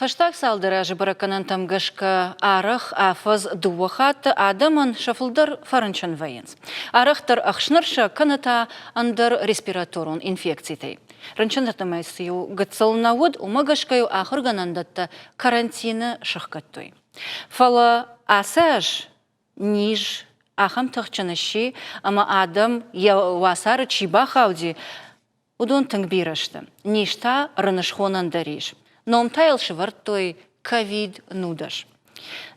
Фӕстаг цалдӕр азы бӕрӕггӕнӕнтӕм гӕсгӕ арӕх афӕдз дыууӕ хатты адӕмӕн сӕ фылдӕр фӕрынчын вӕййынц. Арӕхдӕр ӕхснырсӕг кӕнӕ та ӕндӕр респираторон инфекцитӕй. Рынчынтӕм цы-иу гыццыл нӕ уыд, уымӕ гӕсгӕ-иу ахуыргӕнӕндӕттӕ карантины сыхгӕдтой. Фӕлӕ ацы аз низ ахӕм тыхджын сси, ӕмӕ адӕм йӕ уацары чи бахауди, Уыдон тынг бирӕ сты. Низ та рын схонӕн дӕр ис. Ном та йыл сӕвӕрдтой ковид-нудӕс.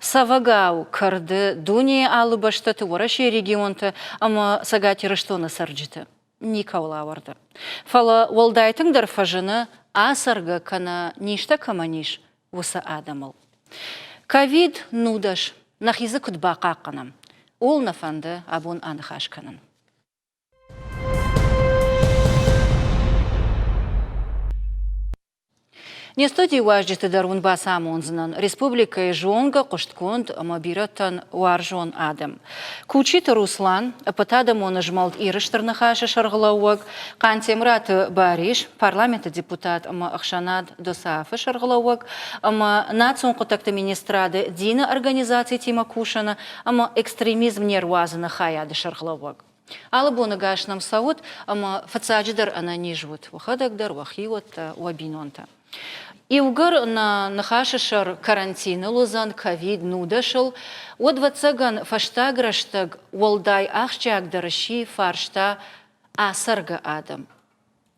Цӕвӕгау кӕрды дунейы алы бӕстӕты, Уӕрӕсейы регионты ӕмӕ Цӕгат Ирыстоны цӕрджыты. Никӕуыл ауӕрды. Фӕлӕ уӕлдай тынгдӕр фӕзыны ацӕргӕ кӕнӕ низтӕ кӕмӕн ис, уыцы адӕмыл. Ковид-нудӕс нӕхи дзы куыд бахъахъхъӕнӕм, ууыл нӕ фӕнды абон аныхас кӕнын. Не студийы уазджыты дӕр уын бацамондзынӕн республикӕйы зонгӕ, хъуыстгонд ӕмӕ бирӕтӕн уарзон адӕм. Кучиты Руслан, ӕппӕтадӕмон змӕлд Иры Стыр Ныхасы сӕргълӕууӕг, Хъантемыраты Барис, парламенты депутат ӕмӕ ӕхсӕнад ДОСААФ-ы сӕргълӕууӕг ӕмӕ национ хъуыддӕгты министрады дины организацитимӕ кусыны ӕмӕ экстремизм не руадзыны хайады сӕргълӕууӕг. Алы боны гас нӕм цӕут ӕмӕ фыццаджыдӕр ӕнӕниз ут, уӕхӕдӕг дӕр, уӕ хиуӕттӕ, уӕ бинонтӕ. Иугӕр нӕ ныхасы сӕр карантиныл уыдзӕн, ковид нудӕсыл, уӕд, ӕвӕццӕгӕн, фӕстаг рӕстӕг уӕлдай ахсджиагдӕр сси фарста ацӕргӕ адӕм.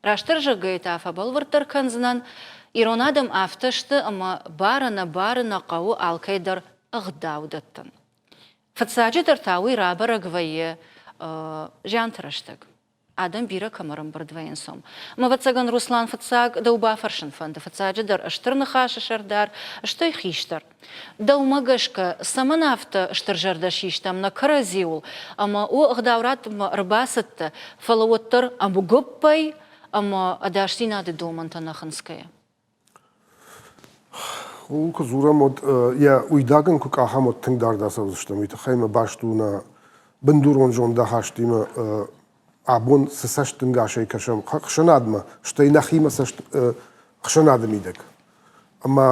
Растдӕр зӕгъгӕйӕ та фӕбӕлвырддӕр кӕндзынӕн, ирон адӕм афтӕ сты, ӕмӕ бар-ӕнӕбары нӕ хъӕуы алкӕй дӕр ӕгъдау дӕттын. Фыццаджыдӕр та уый рабӕрӕг вӕййы зианты рӕстӕг. Адӕм бирӕ кӕм ӕрӕмбырд вӕййынц уым. Ӕмӕ, ӕвӕццӕгӕн, Руслан фыццаг дӕу бафӕрсын фӕнды, фыццаджыдӕр стыр ныхасы сӕрдар, стӕй хистӕр. Дӕумӕ гӕсгӕ, цӕмӕн афтӕ стырзӕрдӕ систӕм нӕ кӕрӕдзиуыл ӕмӕ о ӕгъдау раттынмӕ ӕрбацыдтӕ, фӕлӕ уӕддӕр ӕмгуыппӕй ӕмӕ ӕдасдзинады домӕнтӕ нӕ хынцгӕйӕ? Ууыл куы дзурӕм, уӕд йӕ уидаг ын куы къахӕм, уӕд тынг дард ацӕудзыстӕм. Уый тыххӕй мӕ баст у нӕ бындурон зондахастимӕ абон цы цӕстӕнгасӕй кӕсӕм ӕхсӕнадмӕ, стӕй нӕхимӕ цӕст ӕхсӕнады мидӕг. Ӕмӕ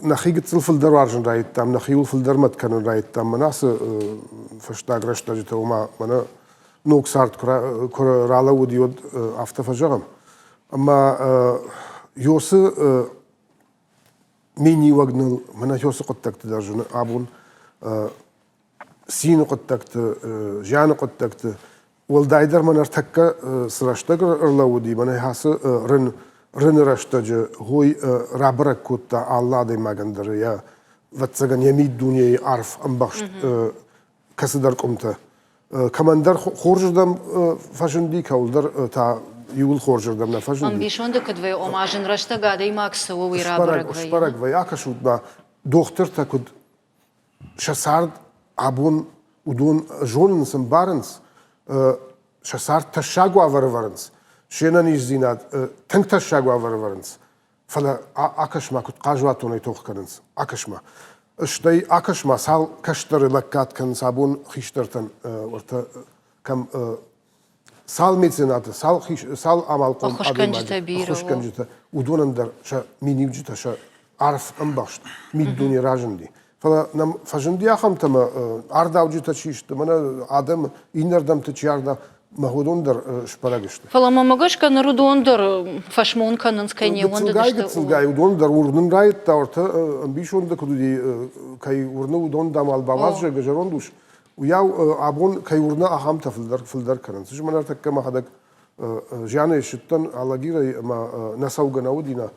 нӕхи гыццыл фылдӕр уарзын райдыдтам, нӕхиуыл фылдӕр мӕт кӕнын райдыдтам. Мӕнӕ ацы фӕстаг рӕстӕджыты, ома мӕнӕ ног цард куы ралӕууыди, уӕд афтӕ фӕзӕгъӕм. Ӕмӕ Йосы миниуӕг ныл мӕнӕ Йосы хъуыддӕгты дӕр зыны абон цины хъуыддӕгты, зианы хъуыддӕгты. Уӕлдайдӕр мӕнӕ ӕртӕккӕ цы рӕстӕг ӕрлӕууыди, мӕнӕ ацы рын, рыны рӕстӕджы хой рабӕрӕг кодта алы адӕймагӕн дӕр йӕ, ӕвӕццӕгӕн, йӕ миддунейы арф ӕмбӕхст кӕцыдӕр къуымтӕ. Кӕмӕндӕр хорзырдӕм фӕзынди, кӕуылдӕр та иуыл хорзырдӕм нӕ фӕзынди. Ӕмбисонды куыд вӕййы, ома зын рӕстӕг адӕймаг цы у, уый рабӕрӕг вӕййы. Сбӕрӕг вӕййы. Акӕсут-ма, дохтыртӕ куыд сӕ цард абон уыдон зонынц, ӕмбарынц, сӕ цард тӕссаг уавӕры вӕрынц, се нӕниздзинад тынг тӕссаг уавӕры вӕрынц. Фӕлӕ акӕс-ма, куыд хъазуатонӕй тох кӕнынц, акӕс-ма. Стӕй акӕс-ма, цал кӕстӕры лӕггад кӕнынц абон хистӕртӕн уӕртӕ кӕм цал меценаты, цал, цал амалхъом адӕймаджы, ӕххуысгӕнджытӕ, уыдонӕн дӕр сӕ миниуджытӕ, сӕ арф ӕмбӕхст миддуне разынди. Фӕлӕ нӕм фӕзынди ахӕмтӕ ӕмӕ ардауджытӕ чи сты, мӕнӕ адӕм иннӕрдӕмты чи ардау, мӕ уыдон дӕр сбӕрӕг сты. Фӕлӕ мӕмӕ гӕсгӕ ныр уыдон дӕр фӕсмон кӕнынц, кӕй не уӕндыдысты. Гыццылгай, уыдон дӕр уырнын райдыдта, ӕртӕ ӕмбисонды куыд уыди, кӕй уырны, уыдон дам албауадзӕг зӕронд ус, уыйау абон кӕй уырны, ахӕмтӕ фылдӕр фылдӕр кӕнынц. Ӕз мӕнӕ ӕртӕккӕ мӕхӕдӕг зианӕй ссыдтӕн Алагирӕй ӕмӕ нӕ цӕугӕ нӕ уыди, нӕ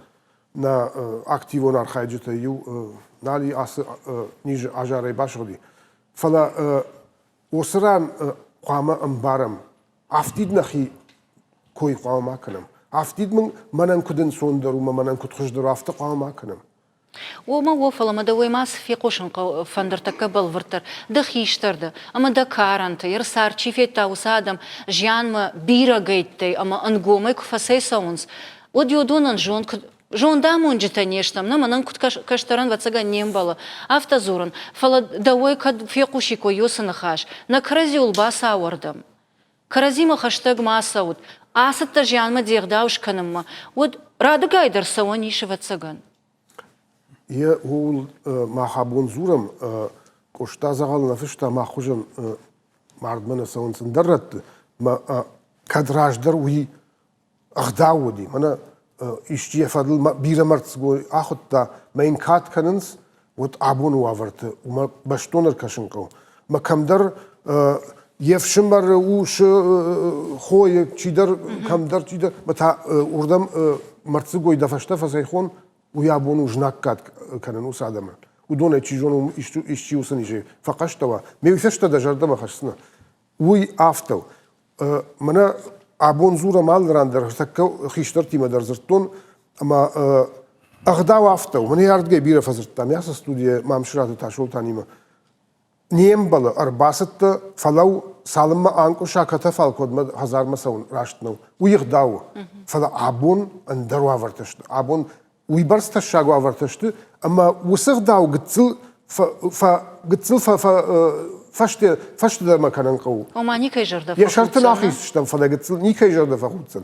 нӕ активон архайджытӕй иу нал и ацы низы азарӕй басыгъди. Фӕлӕ уыцы ран хъуамӕ ӕмбарӕм, афтид нӕхи кой хъуамӕ ма кӕнӕм. Афтид мын мӕнӕн куыд ӕнцондӕр у, мӕнӕн куыд хуыздӕр у, афтӕ хъуамӕ ма кӕнӕм. Уомӕ уо, фӕлӕ мӕ дӕуӕй ма цы фехъусын хъӕуы фӕндыртӕккӕ бӕлвырддӕр, дӕ хистӕр дӕ ӕмӕ дӕ карӕнтӕ, йе рцард чи федта, уыцы адӕм зианмӕ бирӕгӕйттӕй ӕмӕ ӕнгомӕй куы фӕцӕйцӕуынц, уӕд уыдонӕн зонд куыд зондамонджытӕ не стӕм, нӕ мӕнӕн куыд кӕстӕрӕн, ӕвӕццӕгӕн, не мбӕлы афтӕ дзурын, фӕлӕ дӕуӕй кӕд фехъусиккой уыцы ныхас, нӕ кӕрӕдзиуыл бацауӕрдӕм, кӕрӕдзимӕ хӕстӕг ма цӕут, ацыдтӕ зианмӕ де гъдау скӕнынмӕ, уӕд радыгай дӕр цӕуӕн ис, ӕвӕццӕгӕн. Йе ууыл мах абон дзурӕм, Къоста дзӕгъӕл нӕ фыста, мах хуызӕн мардмӕ нӕ цӕуынц ӕндӕр рӕтты. Мӕ кӕд раздӕр уый ӕгъдау уыди, мӕнӕ исчи йӕ фӕдыл бирӕ мӕрддзыгой ахуыдта, мӕ йын кад кӕнынц, уӕд абоны уавӕрты уымӕ бӕстон ӕркӕсын хъӕуы. Мӕ кӕмдӕр йе фсымӕры усы хойы чидӕр кӕмдӕр чидӕр, мӕ та уырдӕм мӕрддзыгой дӕ фӕстӕ фӕцӕйхон, уый абон у знаггад кӕнын уыцы адӕмӕн. Уыдонӕй чи зоны, исчи уыцы низӕй фӕхъӕстӕ уа. Ме уый фӕстӕ дӕ зӕрдӕмӕ хӕсдзынӕ. Уый афтӕ у. Мӕнӕ абон дзурӕм алы ран дӕр, тӕккӕ хистӕртимӕ дӕр дзырдтон, ӕмӕ ӕгъдау афтӕ у. Мӕнӕ ардыгӕй бирӕ фӕдзырдтам ацы студийӕ Мамсыраты Тасолтанимӕ. Не мбӕлы, ӕрбацыдтӕ, фӕлӕуу, цалынмӕ анкъуыса катафалк, уӕдмӕ хӕдзармӕ цӕуын раст нӕу. Уый ӕгъдау у. Фӕлӕ абон ӕндӕр уавӕртӕ сты. Абон уыйбӕрц тӕссаг уавӕртӕ сты, ӕмӕ уыцы ӕгъдау гыццыл гыццыл фӕсте фӕстӕдӕрмӕ кӕнын хъӕуы. Ома никӕй зӕрдӕ Йӕ сӕрты нӕ фӕлӕ гыццыл никӕй зӕрдӕ фӕхуддзӕн.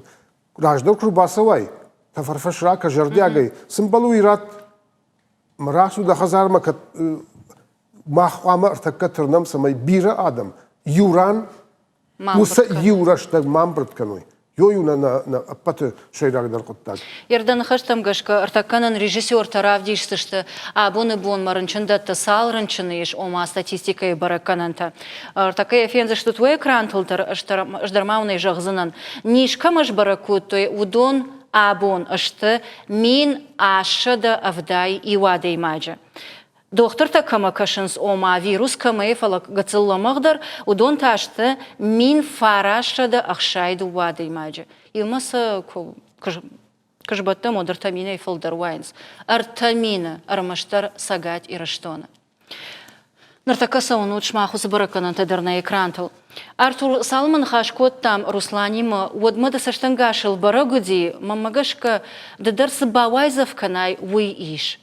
Раздӕр куы рбацӕуай, тӕфӕрфӕс ракӕ зӕрдиагӕй, цы мбӕлы уый ратт. Рацу дӕ хӕдзармӕ, кӕд мах хъуамӕ ӕртӕккӕ тырнӕм, цӕмӕй бирӕ адӕм иу ран уыцы иу рӕстӕг ма ӕмбырд кӕной. Ёй у нӕ нӕ ӕппӕты сӕйрагдӕр хъуыддаг. Йе ныхӕстӕм гӕсгӕ ӕртӕккӕ нын режиссертӕ равдисдзысты, абоны бонмӕ рынчындӕтты цал рынчыны ис, ома статистикӕйы бӕрӕггӕнӕнтӕ. Ӕртӕккӕ йӕ фендзыстут уӕ экрантыл дӕр, ӕз дӕр ма уын ӕй зӕгъдзынӕн. Низ кӕмӕ сбӕрӕг кодтой, уыдон абон сты 1871 адӕймаджы. Дохтыртӕ кӕмӕ кӕсынц, ома вирус кӕмӕй, фӕлӕ гыццыл лӕмӕгъдӕр, уыдон та сты 1962 адӕймаджы. Иумӕ сӕ куы сбӕттӕм, уӕд 3 минӕй фылдӕр уайынц. 3 мины ӕрмӕстдӕр Цӕгат Ирыстоны. Ныртӕккӕ цӕуынут сымах уыцы бӕрӕггӕнӕнтӕ дӕр нӕ экрантыл. Артур, цалынмӕ ныхас кодтам Русланимӕ, уӕдмӕ дӕ цӕстӕнгасыл бӕрӕг уыди, мӕнмӕ гӕсгӕ, ды дӕр цы бауайдзӕф кӕнай, уый ис.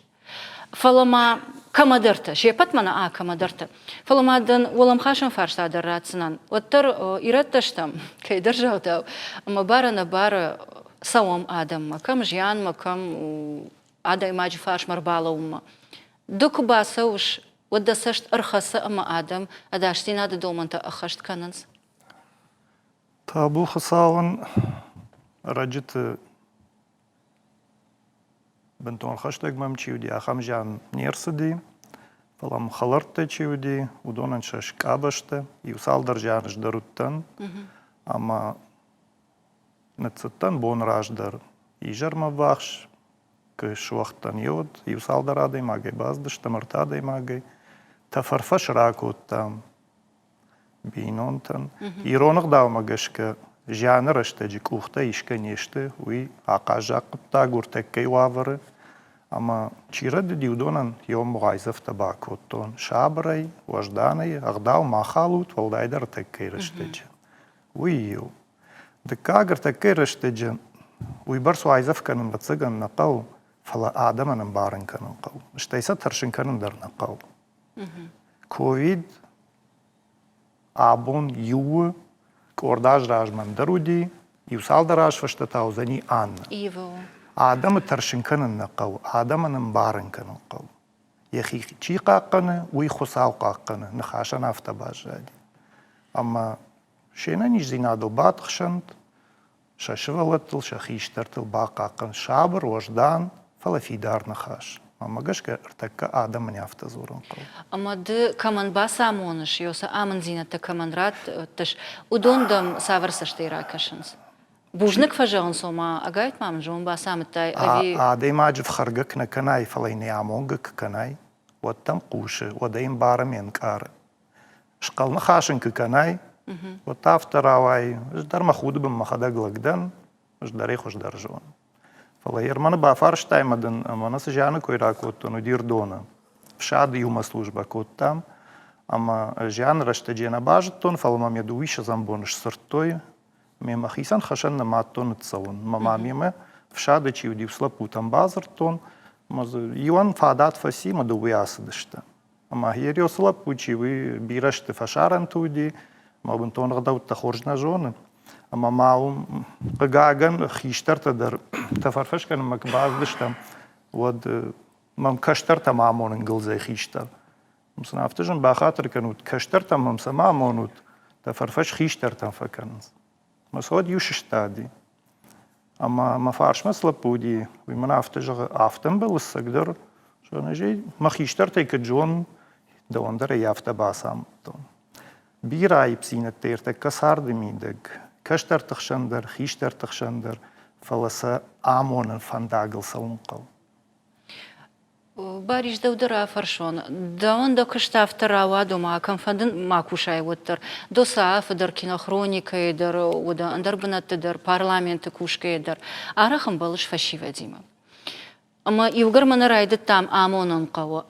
Фӕлӕ ма кӕмӕдӕрты, се ппӕтмӕ нӕ, кӕмӕдӕрты. Фӕлӕ ма дын уӕлӕмхасӕн фарста дӕр ратдзынӕн. Уӕддӕр ирӕттӕ стӕм, кӕйдӕр загъдау, ӕмӕ бар-ӕнӕбары цӕуӕм адӕммӕ, кӕм зианмӕ, кӕм адӕймаджы фарсмӕ ӕрбалӕууынмӕ. Ды куы бацӕуыс, уӕд дӕ цӕст ӕрхӕцы ӕмӕ адӕм ӕдасдзинады домӕнтӕ ӕххӕст кӕнынц. Табу Хуыцауӕн, ӕрӕджыты Бынтон хӕстӕг мӕм чи уыди, ахӕм зиан не рцыди, фӕлӕ мӕм хӕлӕрттӕ чи уыди, уыдонӕн сӕ скъабӕзтӕ, иу цалдӕр зианы дӕр уыдтӕн ӕмӕ ныццыдтӕн бон раздӕр. Изӕрмӕ ввахс суӕгъдтӕн йод, иу цалдӕр адӕймагӕй бацыдыстӕм, ӕртӕ адӕймагӕй. Тӕфӕрфӕс ракодтам бинонтӕн. Ирон ӕгъдаумӕ гӕсгӕ зианы рӕстӕджы къухтӕ исгӕ не сты, уый ахъаззаг хъуыддаг ӕртӕккӕйы уавӕры. Ӕмӕ чи рӕдыди, уыдонӕн йӕ уайдзӕфтӕ бакодтон. Сабырӕй, уӕзданӕй, ӕгъдау ма халут, уӕлдайдӕр ӕртӕккӕйы рӕстӕджы. Уый иу. Дыккаг ӕртӕккӕйы рӕстӕджы уыйбӕрц уайдзӕф кӕнын, ӕвӕццӕгӕн, нӕ хъӕуы, фӕлӕ адӕмӕн ӕмбарын кӕнын хъӕуы. Стӕй сӕ тӕрсын кӕнын дӕр нӕ хъӕуы. Ковид абон иу къорд аз размӕ дӕр уыди, иу цалдӕр аз фӕстӕ та уыдзӕни Анна. Адӕмы тӕрсын кӕнын нӕ хъӕуы, адӕмӕн ӕмбарын кӕнын хъӕуы. Йӕхи чи хъахъхъӕны, уый Хуыцау хъахъхъӕны, ныхасӕн афтӕ баззади. Ӕмӕ се нӕниздзинадыл батыхсӕнт, сӕ сывӕллӕттыл, сӕ хистӕртыл бахъахъхъӕн сабыр, уӕздан, фӕлӕ фидар ныхас. Мӕнмӕ гӕсгӕ, ӕртӕккӕ адӕмӕн афтӕ дзурын хъӕуы. Ӕмӕ ды кӕмӕн бацамоныс, ё цы амынддзинӕдтӕ кӕмӕн раттыс, уыдон дӕм цавӕр цӕстӕй ракӕсынц? Бузныг фӕзӕгъынц, ома, ӕгайтма мын зон бацамыдтай, ӕви... Адӕймаджы фхӕргӕ куы нӕ кӕнай, фӕлӕ йын йӕ амонгӕ куы кӕнай, уӕд дӕм хъусы, уӕд ӕй ӕмбары ме нкъары. Схъӕл ныхас ын куы кӕнай, уӕд та афтӕ рауайы, ӕз дӕр мӕ худы бын мӕхӕдӕг лӕг дӕн, ӕз дӕр ӕй хуыздӕр зонын. Фӕлӕ Ерманы бафарстай ӕмӕ дын мӕнӕ цы зианы кой ракодтон, уыди Рдоны. Фсады иумӕ службӕ кодтам ӕмӕ зианы рӕстӕджы нӕ базыдтон, фӕлӕ мӕм йӕ дыууиссӕдзӕм бон сдзырдтой, ме мӕхицӕн хӕсӕн нымадтон ныццӕуын. Мӕ ма мемӕ фсады чи уыди, уыцы лӕппутӕм бадзырдтон, ӕмӕ дзы иуӕн фадат фӕци, ӕмӕ дыууӕ ацыдысты. Ӕмӕ Ериосы лӕппу чи, уый бирӕ сты фӕсарӕнты уыди, ӕмӕ бынтон ӕгъдӕуттӕ хорз нӕ зоны. Ӕмӕ ма уым, хъыгагӕн, хистӕртӕ дӕр тӕфӕрфӕс кӕнынмӕ куы бацыдыстӕм, уӕд. Мӕм кӕстӕртӕм амонын гылдзӕй хистӕр. Сын афтӕ зын бахатыр кӕнут, кӕстӕртӕм мӕм цӕмӕ амонут, тӕфӕрфӕс хистӕртӕм фӕкӕнынц. Мӕ цот иу сыстади. Ӕмӕ мӕ фарсмӕ цы лӕппу уыди, уый мын афтӕ зӕгъы, афтӕ ӕмбӕлы цӕгдӕр. Зӕгъын, мӕ хистӕртӕй куыд зонын, дӕуӕн дӕр ӕй афтӕ бацамыдтон. Бирӕ аипдзинӕдтӕ ӕртӕккӕ царды мидӕг, кӕстӕрты хсӕн дӕр, хистӕрты хсӕн дӕр, фӕлӕ сӕ амонын фӕндагыл цӕуын хъӕуы. Барис, дӕу дӕр афӕрсон. Дӕуӕн дӕ куыст афтӕ рауад, ома кӕмфӕнды ма кусай, уӕддӕр. ДОСААФ-ы дӕр, кинохроникӕйы дӕр, уыд ӕндӕр бынӕтты дӕр, парламенты кусгӕйӕ дӕр. Арӕх ӕмбӕлыс фӕсивӕдимӕ. Ӕмӕ иугӕр мӕнӕ райдыдтам амонын хъӕуы.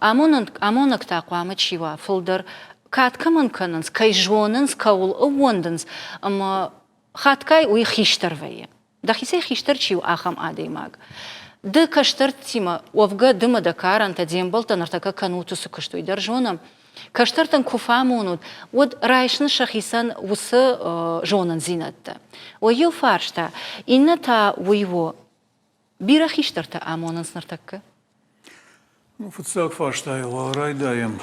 Амонӕг та хъуамӕ чи уа, фылдӕр кад кӕмӕн кӕнынц, кӕй зонынц, кӕуыл ӕууӕндынц, ӕмӕ хатгай уый хистӕр вӕййы. Дӕхицӕй хистӕр чи у, ахӕм адӕймаг. Ды кӕстӕртимӕ, уӕвгӕ ды мӕ дӕ карӕнтӕ, де мбӕлттӕ ныртӕккӕ кӕнут уыцы куыст, уый дӕр зонӕм. Кӕстӕртӕн куы фӕамонут, уӕд райсынц сӕхицӕн уыцы зонындзинӕдтӕ. Уый иу фарста, иннӕ та уый у, Бирӕ хистӕртӕ амонынц ныртӕккӕ? Ну, фыццаг фарстайыл райдайӕм.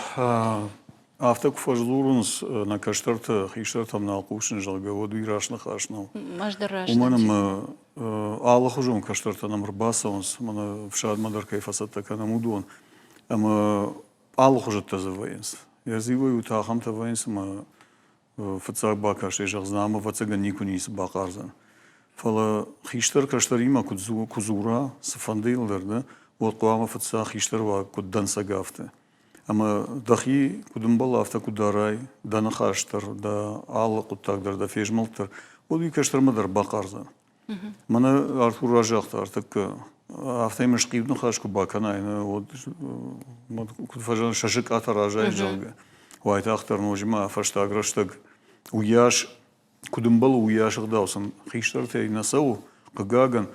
Афтӕ куы фӕдзурынц нӕ кӕстӕртӕ хистӕртӕм нал хъусын, зӕгъгӕ, уӕд уый раст ныхас нӕу. Ӕз дӕр раст. Уымӕн ӕмӕ алыхуызон кӕстӕртӕ нӕм ӕрбацӕуынц, мӕнӕ ӕфсадмӕ дӕр кӕй фӕцӕттӕ кӕнӕм, уыдон. Ӕмӕ алыхуызӕттӕ дзы вӕййынц. Йӕ зиуӕй-иутӕ ахӕмтӕ вӕййынц, ӕмӕ фыццаг бакастӕй зӕгъдзӕн, ам ӕвӕццӕгӕн никуы ницы бахъардзӕн. Фӕлӕ хистӕр кӕстӕримӕ куы дзура, цыфӕнды йыл дӕр дӕ, уӕд хъуамӕ фыццаг хистӕр уа куыд дӕнцӕг, афтӕ. Ӕмӕ дӕхи куыд ӕмбӕлы, афтӕ куы дарай, дӕ ныхас дӕр, дӕ алы хъуыддаг дӕр, дӕ фезмӕлд дӕр, уӕд уый кӕстӕрмӕ дӕр бахъардзӕн. Мӕнӕ Артур разагъта ӕртӕккӕ, афтӕ йын схъиуд ныхас куы бакӕнай, уӕд куыд фӕзӕгъынц, сӕ сыкъатӕ разӕй, зӕгъгӕ. Уайтагъддӕр ноджы ма фӕстаг рӕстӕг уыйас, куыд ӕмбӕлы, уыйас ӕгъдау сын хистӕртӕй нӕ цӕуы, хъыгагӕн.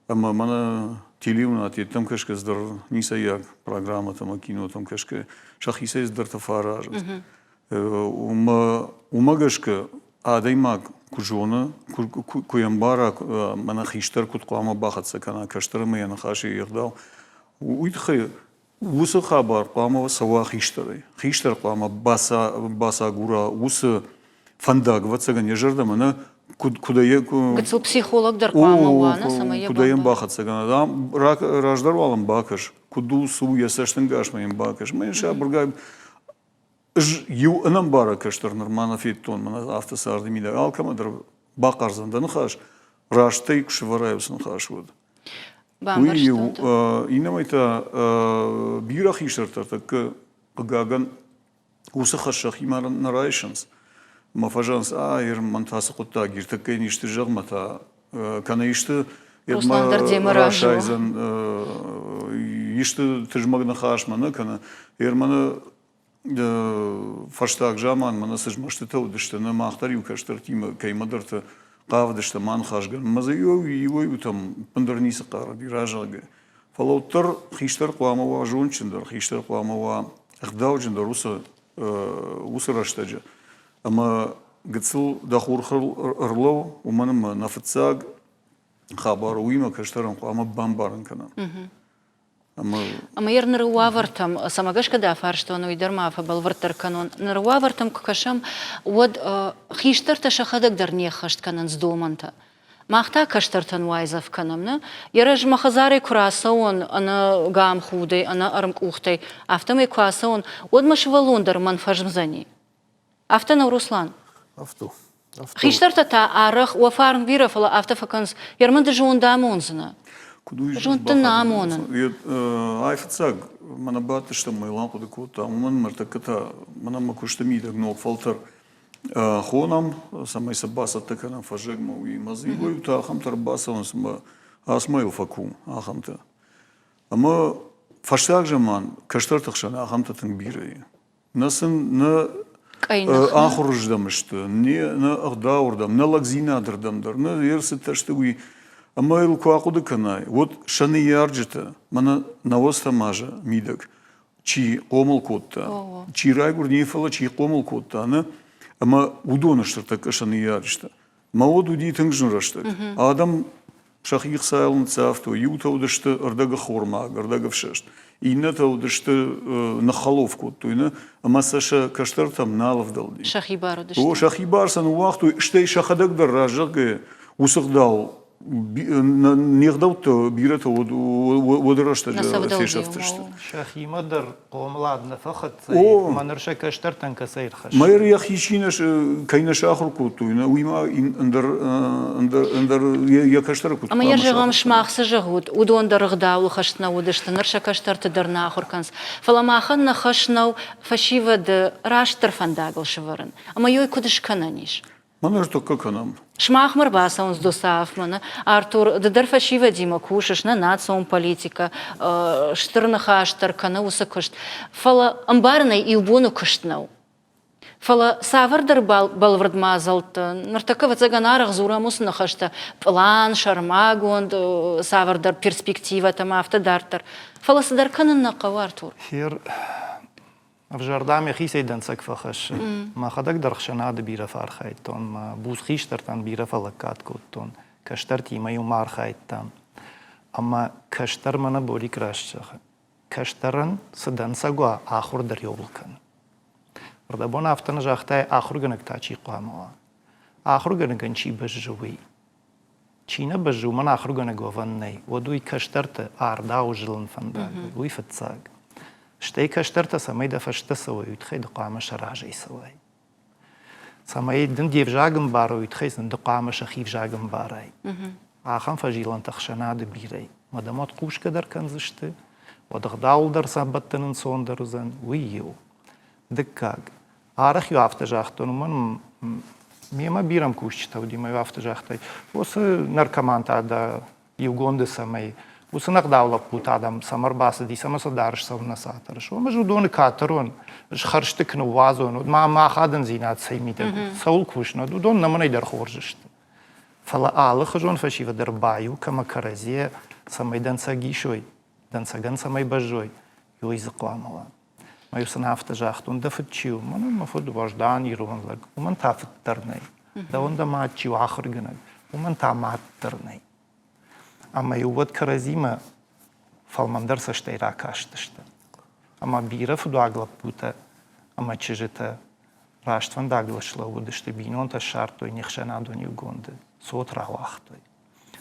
Ӕмӕ мӕнӕ телеуынад йедтӕм кӕсгӕ дӕр ницӕйаг программӕтӕм ӕмӕ кинотӕм кӕсгӕ сӕхицӕй цыдӕртӕ фӕаразынц. Уымӕ гӕсгӕ адӕймаг куы зоны, куы йӕ ӕмбара, мӕнӕ хистӕр куыд хъуамӕ бахӕццӕ кӕна кӕстӕр ӕмӕ йӕ ныхасы йе гъдау, уый тыххӕй уыцы хабар хъуамӕ цӕуа хистӕрӕй. Хистӕр хъуамӕ бацагура уыцы фӕндаг, ӕвӕццӕгӕн, йӕ зӕрдӕмӕ нӕ куыд куыд ӕй Гыццыл психолог дӕр хъуамӕ уа, нӕ, цӕмӕй йӕ куыд ӕй бахӕццӕ кӕна. Раздӕр уал ӕм бакӕс, куыд у, цы у, йӕ цӕстӕнгасмӕ йын бакӕс. Мӕ йын сабыргай Ӕз иу ӕнӕмбарӕг кӕстӕр нырма нӕ федтон, мӕнӕ афтӕ царды мидӕг алкӕмӕ дӕр бахъардзӕн дӕ ныхас, растӕй куы сӕвӕрай уыцы ныхас, уӕд. Уый иу, иннӕмӕй та бирӕ хистӕртӕ тӕккӕ хъыгагӕн уыцы хӕс сӕхимӕ нӕ райсынц. Мӕ фӕзӕгъынц, а, мӕн та цы хъуыддаг ир, тӕккӕ йын исты зӕгъ, мӕ та кӕнӕ исты Руслан дӕр демӕ разы у. расайдзӕн исты тызмӕг ныхасмӕ нӕ кӕны. Ерманы фӕстаг заман мӕнӕ цы змӕстытӕ уыдысты, нӕ мах дӕр иу кӕстӕртимӕ кӕимӕдӕрты хъавыдыстӕм аныхасгӕнын. Ӕмӕ дзы иуӕй-иутӕм ӕппындӕр ницы хъарыди, разӕгъгӕ. Фӕлӕ уӕддӕр хистӕр хъуамӕ уа зондджындӕр, хистӕр хъуамӕ уа ӕгъдауджындӕр уыцы, уыцы рӕстӕджы. Ӕмӕ гыццыл дӕ хурхыл ӕрлӕуу, уымӕн ӕмӕ нӕ фыццаг хабар уыимӕ кӕстӕрӕн хъуамӕ бамбарын кӕнӕм. Ӕмӕ йӕ ныры уавӕртӕм, цӕмӕ гӕсгӕ дӕ фарстон, уый дӕр ма фӕбӕлвырддӕр кӕнон. Ныры уавӕртӕм куы кӕсӕм, уӕд хистӕртӕ сӕхӕдӕг дӕр не ххӕст кӕнынц домӕнтӕ. Мах та кӕстӕртӕн уайдзӕф кӕнӕм, нӕ? Йӕ размӕ хӕдзарӕй куы рацӕуон ӕнӕ гамхудӕй, ӕнӕ ӕрмкъухтӕй, афтӕмӕй куы ацӕуон, уӕд мӕ сывӕллон дӕр мӕн фӕзмдзӕни. Афтӕ нӕу, Руслан? Афтӕ. Хистӕртӕ та арӕх уӕ фарн бирӕ, фӕлӕ афтӕ фӕкӕнынц, Ерманды зонд амондзынӕ. Куыд уый Зонд дын амонын. Айфыццаг мӕнӕ бадтыстӕм, мӕ хъуыды кодта, уымӕн ныртӕккӕ та мӕнӕ мӕ куысты мидӕг ног фӕлтӕр хонӕм, цӕмӕй сӕ бацӕттӕ кӕнӕм фӕззӕгмӕ, уый. Мӕ дзы иуӕй-иутӕ ахӕмтӕ ӕрбацӕуынц, ӕмӕ ацмӕйыл фӕку, ахӕмтӕ. Ӕмӕ фӕстаг заман кӕстӕрты хсӕн ахӕмтӕ тынг бирӕ и. Нӕ сын нӕ ахуырыздӕм сты, не нӕ ӕгъдауырдӕм, нӕ лӕгдзинадырдӕм дӕр, нӕ ӕрцыдтӕ сты уый. Ӕмӕ йыл куы ахъуыды кӕнай, уӕд сӕ ныййарджытӕ, мӕнӕ нӕуӕзтӕм азы мидӕг, чи хъомыл кодта, чи райгуырд, не фӕлӕ чи хъомыл кодта, нӕ, ӕмӕ уыдон сты тӕккӕ сӕ ныййарджытӕ. Мӕ уд уыди тынг зын рӕстӕг. Адӕм Сӕхи хцайыл ныццавтой. Иутӕ уыдысты ӕрдӕгӕххормаг, ӕрдӕгӕфсӕст. Иннӕтӕ уыдысты ныххӕлоф кодтой, нӕ? Ӕмӕ сӕ сӕ кӕстӕртӕм нал ӕвдӕлди. Сӕхи бар уыдысты. О, сӕхи бар сӕ ныууагътой, стӕй сӕхӕдӕг дӕр разӕгъгӕ уыцы гъдау не гъдӕуттӕ бирӕтӕ уӕды рӕстӕджы фесӕфтысты. Сӕхимӕ дӕр хъомылад нӕ фӕхӕццӕ и, мӕ ныр сӕ кӕстӕртӕн кӕцӕй ӕрхӕссы? Мэр йӕхи чи нӕ кӕй нӕ сахуыр кодтой, уый ма ӕндӕр ӕндӕр йӕ кӕстӕры куыд Ӕмӕ йӕ зӕгъӕм, сымах цы зӕгъут, уыдон дӕр ӕгъдауыл хӕст нӕ уыдысты, ныр сӕ кӕстӕрты дӕр нӕ ахуыр кӕнынц. Фӕлӕ махӕн нӕ хӕс нӕу фӕсивӕды растдӕр фӕндагыл сӕвӕрын. Ӕмӕ йой куыд скӕнӕн ис? Мӕн ӕртӕккӕ кӕнӕм. Сымахмӕ рбацӕуынц ДОСААФ-мӕ, нӕ? Артур, ды дӕр фӕсивӕдимӕ кусыс, нӕ национ политикӕ, стыр ныхас дӕр кӕны уыцы куыст. Фӕлӕ ӕмбарынӕй иу боны куыст нӕу. Фӕлӕ цавӕрдӕр бӕлвырд мадзӕлтты, ныртӕккӕ, ӕвӕццӕгӕн, арӕх дзурӕм уыцы ныхӕстӕ, пълан, сӕрмагонд, цавӕрдӕр перспективӕтӕ ӕмӕ афтӕ дарддӕр. Фӕлӕ цыдӕр кӕнын нӕ хъӕуы, Артур. Хер, Ӕвзӕр дам йӕхицӕй дӕнцӕг фӕхӕссы. Мӕхӕдӕг дӕр ӕхсӕнады бирӕ фӕархайдтон, мӕ буц хистӕртӕн бирӕ фӕлӕггад кодтон, кӕстӕртимӕ иумӕ архайдтам. Ӕмӕ кӕстӕр мӕнӕ Борик раст зӕгъы. Кӕстӕрӕн цы дӕнцӕг уа, ахуыр дӕр иуыл кӕны. Рдӕбон афтӕ нӕ загътай, ахуыргӕнӕг та чи хъуамӕ уа? Ахуыргӕнӕгӕн чи бӕззы, уый. Чи нӕ бӕззы, уымӕн ахуыргӕнӕг уӕвӕн нӕй, уӕд уый кӕстӕрты ардауы зылын фӕндагыл, уый фыццаг. Стӕй кӕстӕртӕ цӕмӕй дӕ фӕстӕ цӕуой, уый тыххӕй ды хъуамӕ сӕ разӕй цӕуай. Цӕмӕй дын де взаг ӕмбарой, уый тыххӕй сын ды хъуамӕ сӕхи взаг ӕмбарай. Ахӕм фӕзилӕнтӕ ӕхсӕнады бирӕ. Мӕ дӕм уӕд хъусгӕ дӕр кӕндзысты, уӕд ӕгъдауыл дӕр сӕ бӕттын ӕнцондӕр уыдзӕн, уый иу. Дыккаг, Арӕх-иу афтӕ загътон, уымӕн мемӕ бирӕ мкусджытӕ уыди, мӕ-иу афтӕ загътай, уыцы наркомантӕ дӕ иугонды цӕмӕй, уыцы нӕгъдау лӕппутӕ адӕм цӕмӕ ӕрбацыди, цӕмӕ сӕ дарыс, цӕуылнӕ сӕ атӕрыс. Уым ӕз уыдоны катырон, ӕз хӕрзты куы ныууадзон, уӕд ма мӕ ахадындзинад цӕй мидӕг у, цӕуыл кусын, уӕд уыдон нӕмынӕй дӕр хорз сты. Фӕлӕ алыхуызон фӕсивӕд ӕрбаиу кӕмӕ кӕрӕдзийӕ, цӕмӕй дӕнцӕг исой, дӕнцӕгӕн цӕмӕй бӕззой, уый дзы хъуамӕ уа. Мӕ сын афтӕ загътон, дӕ фыд чи у? Мӕнӕн мӕ фыд уӕздан ирон лӕг, уымӕн та фыд дӕр нӕй. Дӕуӕн дӕ мад чи у, ахуыргӕнӕг, уымӕн та мад дӕр нӕй. Ӕмӕ-иу уӕд кӕрӕдзимӕ фӕлмӕндӕр цӕстӕй ракастысты. Ӕмӕ бирӕ фыдуаг лӕппутӕ ӕмӕ чызджытӕ раст фӕндагыл слӕууыдысты, бинонтӕ ссардтой не хсӕнадон иугонды, цот рауагътой.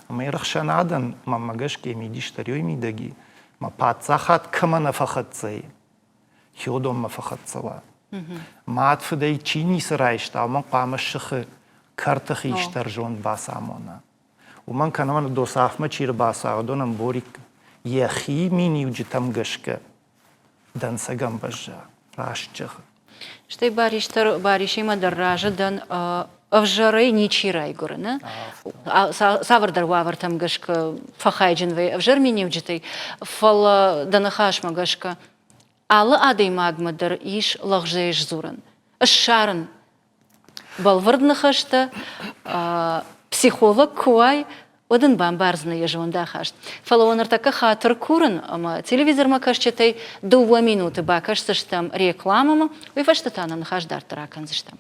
Ӕма ӕхсӕнадӕн, мӕнмӕ гӕсгӕ, мидис дӕр уой мидӕги, ма паддзахад кӕмӕ нӕ фӕхӕццӕ ӕй, хеуодонмӕ фӕхӕццӕ уа. Мад фыдӕй чи ницы райста, уымӕн хъуамӕ сыхы кӕрты хистӕр зонд бацамона. Уымӕн кӕнӕ мӕнӕ досафмӕ чи рбацауа, уыдонӕн Борик йӕхи миниуджытӕм гӕсгӕ дӕнцӕгӕн бӕзза, раст зӕгъы. Стӕй Барис дӕр, Барисимӕ дӕр разы дӕн, ӕвзӕрӕй ничи райгуыры, нӕ? Цавӕрдӕр уавӕртӕм гӕсгӕ фӕхайджын вӕййы ӕвзӕр миниуджытӕй, фӕлӕ дӕ ныхасмӕ гӕсгӕ алы адӕймагмӕ дӕр ис лӕгъзӕй сдзурын, ссарын бӕлвырд ныхӕстӕ, психолог куы уай, уӕд ын бамбардзынӕ йӕ зондахаст. Фӕлӕ уӕ ныртӕккӕ хатыр курын ӕмӕ телевизормӕ кӕсджытӕй дыууӕ минуты бакӕсдзыстӕм рекламӕмӕ, уый фӕстӕ та нӕ ныхас дарддӕр акӕндзыстӕм.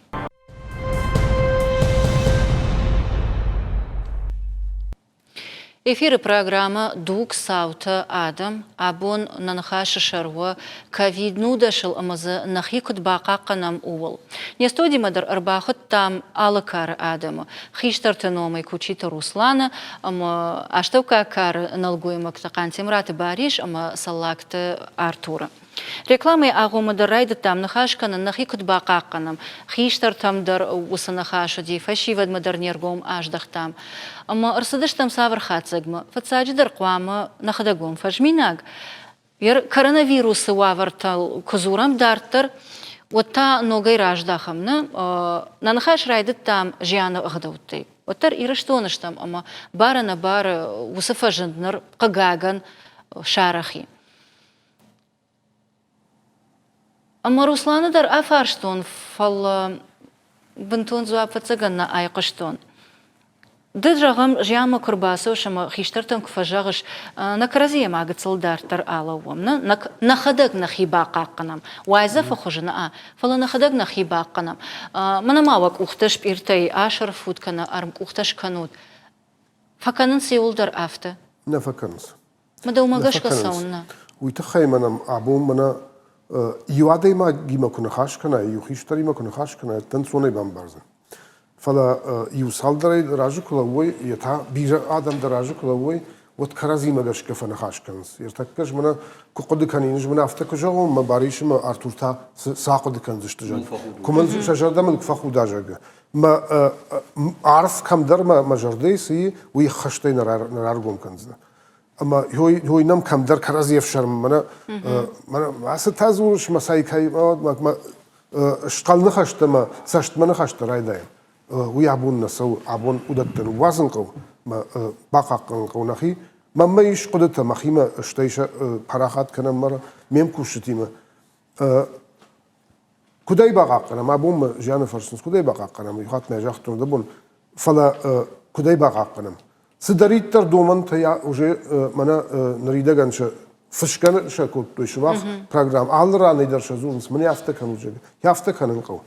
Эфиры программӕ «Дуг, цаутӕ, адӕм» абон нӕ ныхасы сӕр у ковид-нудӕсыл ӕмӕ дзы нӕхи куыд бахъахъхъӕнӕм, ууыл. Не студимӕ дӕр ӕрбахуыдтам алы кары адӕмы. Хистӕрты номӕй Кучиты Русланы ӕмӕ астӕуккаг кары нӕлгоймӕгтӕ Хъантемыраты Барис ӕмӕ Цӕллагты Артуры. Рекламӕйы агъоммӕ дӕр райдыдтам ныхас кӕнын, нӕхи куыд бахъахъхъӕнӕм. Хистӕртӕм дӕр уыцы ныхас уыди, фӕсивӕдмӕ дӕр не ргом аздӕхтам. Ӕмӕ ӕрцыдыстӕм цавӕр хатдзӕгмӕ? Фыццаджыдӕр хъуамӕ нӕхӕдӕг уӕм фӕзминаг. Коронавирусы уавӕртыл куы дзурӕм дарддӕр, уӕд та ногӕй раздӕхӕм. Нӕ, нӕ ныхас райдыдтам зианы ӕгъдӕуттӕй. Уӕддӕр Ирыстоны стӕм ӕмӕ бар-ӕнӕбары уыцы фӕзынд ныр, хъыгагӕн, сарӕх и. Ӕмӕ Русланы дӕр афарстон, фӕлӕ бынтон дзуапп ӕвӕццӕгӕн нӕ айхъуыстон. Ды, зӕгъӕм, зианмӕ куы рбацӕуыс ӕмӕ хистӕртӕн куы фӕзӕгъыс, нӕ кӕрӕдзийӕ ма гыццыл дарддӕр алӕууӕм, нӕ, нӕхӕдӕг нӕхи бахъахъхъӕнӕм, уайдзӕфы хуызы нӕ, фӕлӕ нӕхӕдӕг нӕхи бахъхъӕнӕм. Мӕнӕ ма уӕ къухтӕ спъиртӕй асӕрфут кӕнӕ ӕрмкъухтӕ скӕнут. Фӕкӕнынц иуылдӕр афтӕ. Нӕ фӕкӕнынц. Мӕ дӕумӕ гӕсгӕ цӕуыннӕ? Уый тыххӕй мӕнӕн абон мӕнӕ иу адӕймагимӕ куы ныхас кӕнай, иу хистӕримӕ куы ныхас кӕнай, ӕнцонӕй бамбардзӕн. Фӕлӕ иу цалдӕрӕй разы куы лӕууой, йе та бирӕ адӕм дӕр разы куы лӕууой, уӕд кӕрӕдзимӕ гӕсгӕ фӕныхас кӕнынц. Ӕртӕккӕ ӕз мӕнӕ куы хъуыды кӕнин, ӕз мын афтӕ куы зӕгъон, мӕ Барис ӕмӕ Артур та цы ахъуыды кӕндзысты, зӕгъгӕ. Куы мын сӕ зӕрдӕ мын куы фӕхуда, зӕгъгӕ. Мӕ арф кӕмдӕр мӕ зӕрдӕйы цы и, уый ӕххӕстӕй нӕ раргом кӕндзынӕ. Ӕмӕ йой нӕм кӕмдӕр кӕрӕдзи ӕфсӕрм, мӕнӕ мӕнӕ ацы та дзурыс, мӕ цай кӕй мӕ схъӕл ныхӕстӕ мӕ цӕстмӕ ныхӕстӕ райдайӕм. Уый абон нӕ цӕуы, абон уыдӕттӕ ныууадзын хъӕуы, мӕ бахъахъхъӕнын хъӕуы нӕхи. Мӕнмӕ ис хъуыдытӕ мӕхимӕ, стӕй сӕ парахат кӕнӕм ме мкусджытимӕ. Куыд ӕй бахъахъхъӕнӕм? Абон мӕ зианы фӕрсынц, куыд ӕй бахъахъхъӕнӕм? Иу хатт нӕ загътон абон, фӕлӕ куыд ӕй бахъахъхъӕнӕм? Цыдӕриддӕр домӕнтӕ уже мӕнӕ ныридӕгӕн сӕ фысгӕ сӕ кодтой сымах программ алы ранӕй дӕр сӕ дзурынц, мӕнӕ афтӕ кӕнут, зӕгъгӕ. Афтӕ кӕнын хъӕуы.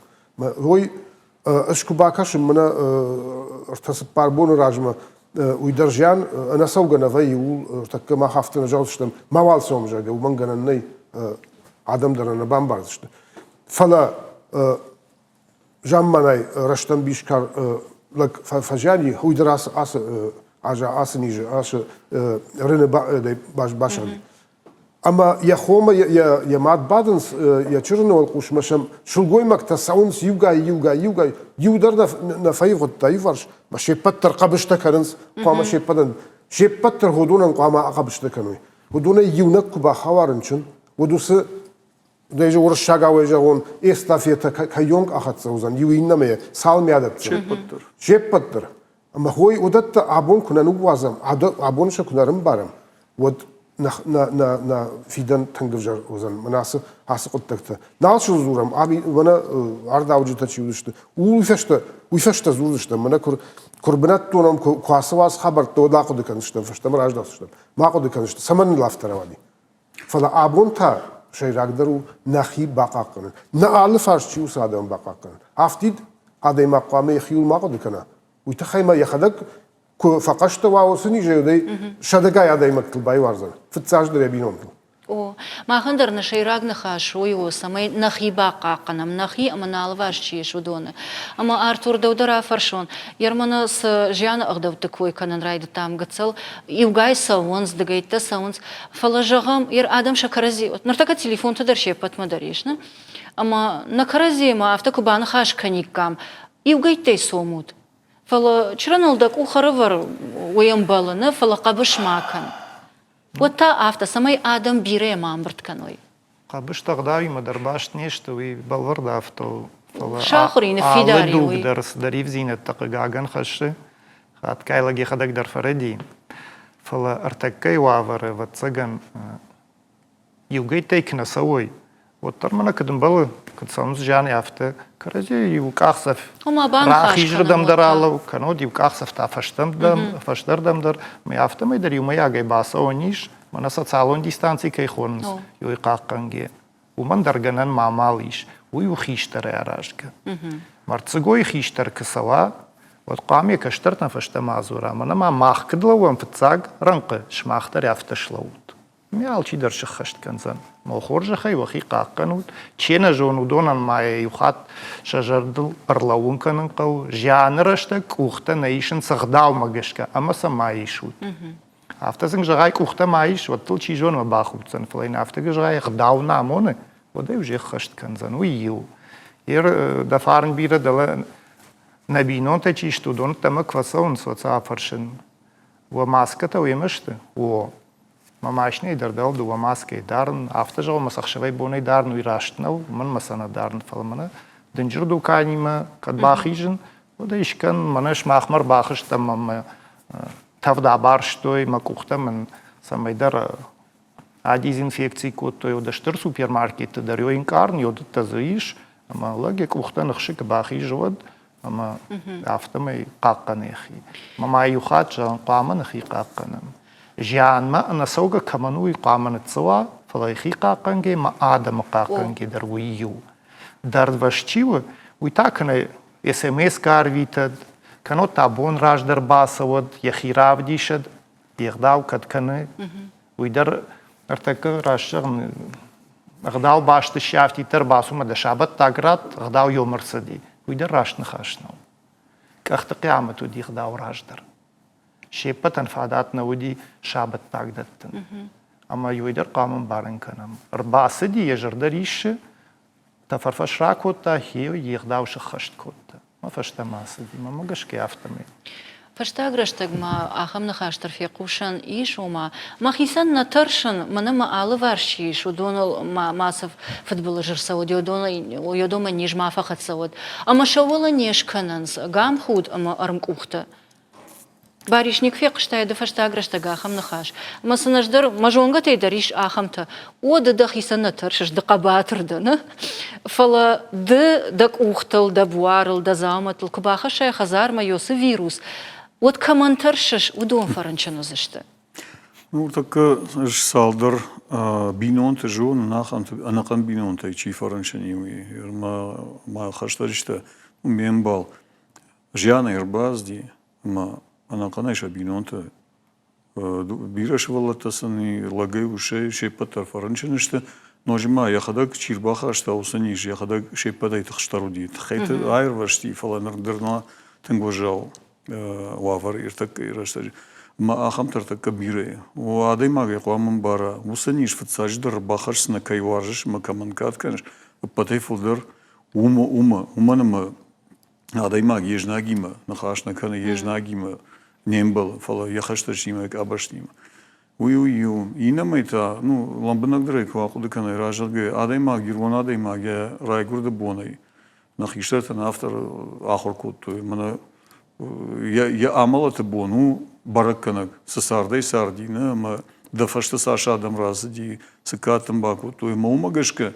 Уый ӕз куы бакӕсын мӕнӕ ӕртӕ-цыппар боны размӕ уый дӕр зиан ӕнӕцӕугӕ нӕ вӕййы, ууыл ӕртӕккӕ мах афтӕ нӕ зӕгъдзыстӕм, мауал цӕуӕм, зӕгъгӕ, уымӕн гӕнӕн нӕй, адӕм дӕр нӕ бамбардзысты. Фӕлӕ замманай рӕстӕмбис кар лӕг фӕзиани, уый дӕр ацы, ацы, ацы низы, ацы рыны басыгъди. Ӕмӕ йӕ хомӕ йӕ мад бадынц йӕ чырыны уӕлхъусмӕ сӕм сылгоймӕгтӕ цӕуынц иугай, иугай, иугай. Иу дӕр нӕ фӕивгъуыдта иуварс, ӕмӕ се ппӕт дӕр хъӕбыстӕ кӕнынц, хъуамӕ се ппӕтӕн, се ппӕт дӕр уыдонӕн хъуамӕ ахъӕбыстӕ кӕной. Уыдонӕй иунӕг куы бахауа рынчын, уӕд уыцы уырыссагау зӕгъон, эстафетӕ кӕйонг ахӕццӕ уыдзӕн, иу иннӕмӕ цал мӕ адӕтдзӕн. Се ппӕт дӕр. Се ппӕт дӕр. Ӕмӕ хой уыдӕттӕ абон куы нӕ ныууадзӕм, абон сӕ куы нӕ рымбарӕм, уӕд нӕ, нӕ, нӕ, нӕ фидӕн тынг ӕвзӕр уыдзӕн. Мӕнӕ ацы, ацы хъуыддӕгтӕ. Нал сыл дзурӕм, мӕнӕ ардауджытӕ чи уыдысты, уый фӕстӕ, уый фӕстӕ дзурдзыстӕм. Мӕнӕ куы, куы рбынӕттон куы, куы ацӕуа ацы хабӕрттӕ, уӕд ахъуыды кӕндзыстӕм, фӕстӕмӕ раздӕхдзыстӕм. Ма ахъуыды кӕндзыстӕм, цӕмӕн ныл афтӕ рауади. Фӕлӕ абон та сӕйрагдӕр у нӕхи бахъахъхъӕнын. Нӕ алы фарс чи уыцы адӕмы бахъахъхъӕнын. Афтид адӕймаг хъуамӕ йӕхиуыл ма хъуыды кӕна. Уый тыххӕй ма йӕхӕдӕг куы фӕхъӕстӕ уа уыцы низӕй, уӕд ӕй сӕдӕгай адӕймӕгтыл байуардзӕн, фыццаджыдӕр йӕ бинонтыл. О, махӕн дӕр нӕ сӕйраг ныхас уый у, цӕмӕй нӕхи бахъахъхъӕнӕм, нӕхи ӕмӕ нӕ алыварс чи ис, уыдоны. Ӕмӕ Артур, дӕу дӕр афӕрсон, Ерманы цы зианы ӕгъдӕутты кой кӕнын райдыдтам гыццыл, иугай цӕуынц, дыгӕйттӕ цӕуынц, фӕлӕ зӕгъӕм, ер адӕм сӕ кӕрӕдзи, ныртӕккӕ телефонтӕ дӕр се ппӕтмӕ дӕр ис, нӕ? Ӕмӕ нӕ кӕрӕдзиимӕ афтӕ куы баныхас кӕниккам, иугӕйттӕй цомут, фӕлӕ чырыныл дӕ къух ӕрӕвӕр, уый ӕмбӕлы, нӕ, фӕлӕ хъӕбыс ма кӕн. Уӕд та афтӕ, цӕмӕй адӕм бирӕ ма ӕмбырд кӕной. Хъӕбыстӕ ӕгъдауимӕ дӕр баст не сты, уый бӕлвырд афтӕ у. Фӕлӕ Сахуыр и, ныффидар алы и дуг уый. дӕр цыдӕр ивдзинӕдтӕ хъыгагӕн хӕссы. Хатгай лӕг йӕхӕдӕг дӕр фӕрӕдийы. Фӕлӕ ӕртӕккӕйы уавӕры, ӕвӕццӕгӕн, иугӕйттӕй куы нӕ цӕуой, уӕддӕр мӕнӕ куыд ӕмбӕлы, куыд цӕуынц зианы, афтӕ кӕрӕдзийы иу къахдзӕф Ома баныхас рахизырдӕм кӕнын дӕр уӕд та. алӕу, кӕннод иу къахдзӕф та фӕстӕмдӕм, фӕстӕрдӕм дӕр. Ӕмӕ афтӕмӕй дӕр иумӕйагӕй бацӕуӕн ис, мӕнӕ социалон дистанци кӕй хонынц, уый хъахъхъӕнгӕ. Уымӕн дӕр гӕнӕн ма амал ис, уый у хистӕрӕй аразгӕ. Мӕрддзыгойы хистӕр куы цӕуа, уӕд хъуамӕ кӕстӕртӕн фӕстӕмӕ адзура, мӕнӕ ма мах куыд лӕууӕм фыццаг рӕнхъы, сымах дӕр афтӕ слӕуут. Ме алчидӕр сыххӕст кӕндзӕн. Мӕ хорзӕхӕй уӕхи хъахъхъӕнут. Чи нӕ зоны, уыдонӕн ма йӕ иу хатт сӕ зӕрдыл ӕрлӕууын кӕнын хъӕуы. Зианы рӕстӕг къухтӕ нӕ исынц ӕгъдаумӕ гӕсгӕ ӕмӕ сӕ ма исут. Афтӕ сын зӕгъай, къухтӕ ма ис, уӕд дыл чи зоны бахуддзӕн, фӕлӕ йын афтӕ куы зӕгъай, ӕгъдау нӕ амоны, уӕд ӕй уже ӕххӕст кӕндзӕн. Уый иу. Ер дӕ фарн бирӕ дӕлӕ нӕ бинонтӕ чи сты, уыдон ӕддӕмӕ куы фӕцӕуынц, уӕд сӕ афӕрсын. Уӕ маскӕтӕ уемӕ сты? О. Мӕ машинӕйы дӕр дӕл дыууӕ маскӕйы дарын. Афтӕ зӕгъон, мӕ ӕхсӕвӕй-бонӕй дарын, уый раст нӕу, уымӕн мӕ сӕ нӕ дарын, фӕлӕ мӕнӕ дынджыр дуканимӕ кӕд бахизын, уӕд ӕй скӕн, мӕнӕ сымахмӕ ӕрбахызтӕн ӕмӕ мӕ тӕвд абарстой, мӕ къухтӕ мын цӕмӕйдӕр адезинфекци кодтой. Уӕдӕ стыр супермаркетты дӕр ё ӕнкъарын, ё дзы ис, ӕмӕ лӕг йӕ къухтӕ ныхсы куы бахизы, уӕд ӕмӕ афтӕмӕй хъахъхъӕны йӕхи. Мӕ ма иу хатт зӕгъын, хъуамӕ нӕхи хъахъхъӕнӕм. Зианмӕ ӕнӕцӕугӕ кӕмӕн у, уый хъуамӕ ныццӕуа, фӕлӕ йӕхи хъахъхъӕнгӕ ӕмӕ адӕмы хъахъхъӕнгӕ дӕр уый иу. Дӕрдвӕз чи у, уый та кӕнӕ СМС-ка арвитӕд. Кӕннод та бон раздӕр бацӕуӕд, йӕхи равдисӕд, йе гъдау кӕд кӕны, уый дӕр ныртӕккӕ раст зӕгъын, ӕгъдау баст сси афтиддӕр бацу мӕ дӕ сабӕттаг ратт, ӕгъдау йом ӕрцыди. Уый дӕр раст ныхас нӕу. Къӕхты хъиамӕт уыди ӕгъдау раздӕр. Се ппӕтӕн фадат нӕ уыди сабӕттаг дӕттын. Ӕмӕ уый дӕр хъуамӕ ӕмбарын кӕнӕм. Ӕрбацыди, йӕ зӕрдӕ риссы, тӕфӕрфӕс ракодта, хи йе гъдау сыххӕст кодта. Мӕ фӕстӕмӕ ацыди, мӕ гӕсгӕ афтӕмӕй. Фӕстаг рӕстӕг ма ахӕм ныхас дӕр фехъусӕн ис, ома мӕхицӕн нӕ тӕрсын, мӕнӕ мӕ алыварс чи ис, уыдоныл ма мацы фыдбылыз ӕрцӕуӕд, уыдонмӕ низ ма фӕхӕццӕ уӕд. Ӕмӕ сӕ уӕлӕ не скӕнынц гамхуд ӕмӕ ӕрмкъухтӕ. Барисник фехъуыстай ды фӕстаг рӕстӕг ахӕм ныхас. Ӕмӕ сын ӕз дӕр, мӕ зонгӕтӕй дӕр ис ахӕмтӕ. О, ды дӕхицӕн нӕ тӕрсыс, ды хъӕбатыр дӕ, нӕ? Фӕлӕ ды дӕ къухтыл, дӕ буарыл, дӕ дзаумӕттыл куы бахӕссай хӕдзармӕ йоцы вирус, уӕд кӕмӕн тӕрсыс, уыдон фӕрынчын уыдзысты. Ныртӕккӕ ӕз цалдӕр бинонты зонын, ахӕмты ӕнӕхъӕн бинонтӕй чи фӕрынчын и, уый. Мӕ, мӕ хӕстӕджытӕ, ме мбал зианӕй ӕрбацыди ӕмӕ ӕнӕхъӕнӕй сӕ бинонтӕ бирӕ сывӕллӕттӕ сын лӕгӕй усӕй се ппӕт дӕр фӕрынчын сты. Ноджы ма йӕхӕдӕг чи рбахаста, уыцы низ йӕхӕдӕг се ппӕтӕй тыхстдӕр уыди. Тыххӕйты аирвӕзти, фӕлӕ ныр дӕр ма тынг уӕззау уавӕр ӕртӕккӕйы рӕстӕджы. Ӕмӕ ахӕмтӕ ӕртӕккӕ бирӕ и. Адӕймаг ӕй хъуамӕ ӕмбара, уыцы низ фыццаджыдӕр ӕрбахӕсдзынӕ, кӕй уарзыс ӕмӕ кӕмӕн кад кӕныс, ӕппӕтӕй фылдӕр уымӕ, уымӕ, уымӕн ӕмӕ адӕймаг йе знагимӕ ныхас нӕ кӕны, йе знагимӕ не мбӕлы, фӕлӕ йӕ хӕстӕджытимӕ, къабӕзтимӕ. Уый у иу. Иннӕмӕй та, ну, лӕмбынӕгдӕрӕй куы ахъуыды кӕнай, разӕгъгӕ, адӕймаг, ирон адӕймаг йӕ райгуырды бонӕй нӕ хистӕртӕн афтӕ ахуыр кодтой, мӕнӕ йӕ, йӕ амӕлӕты бон у бӕрӕггӕнӕг, цы цардӕй царди, нӕ, ӕмӕ дӕ фӕстӕ цас адӕм рацыди, цы кад дын бакодтой, ӕмӕ уымӕ гӕсгӕ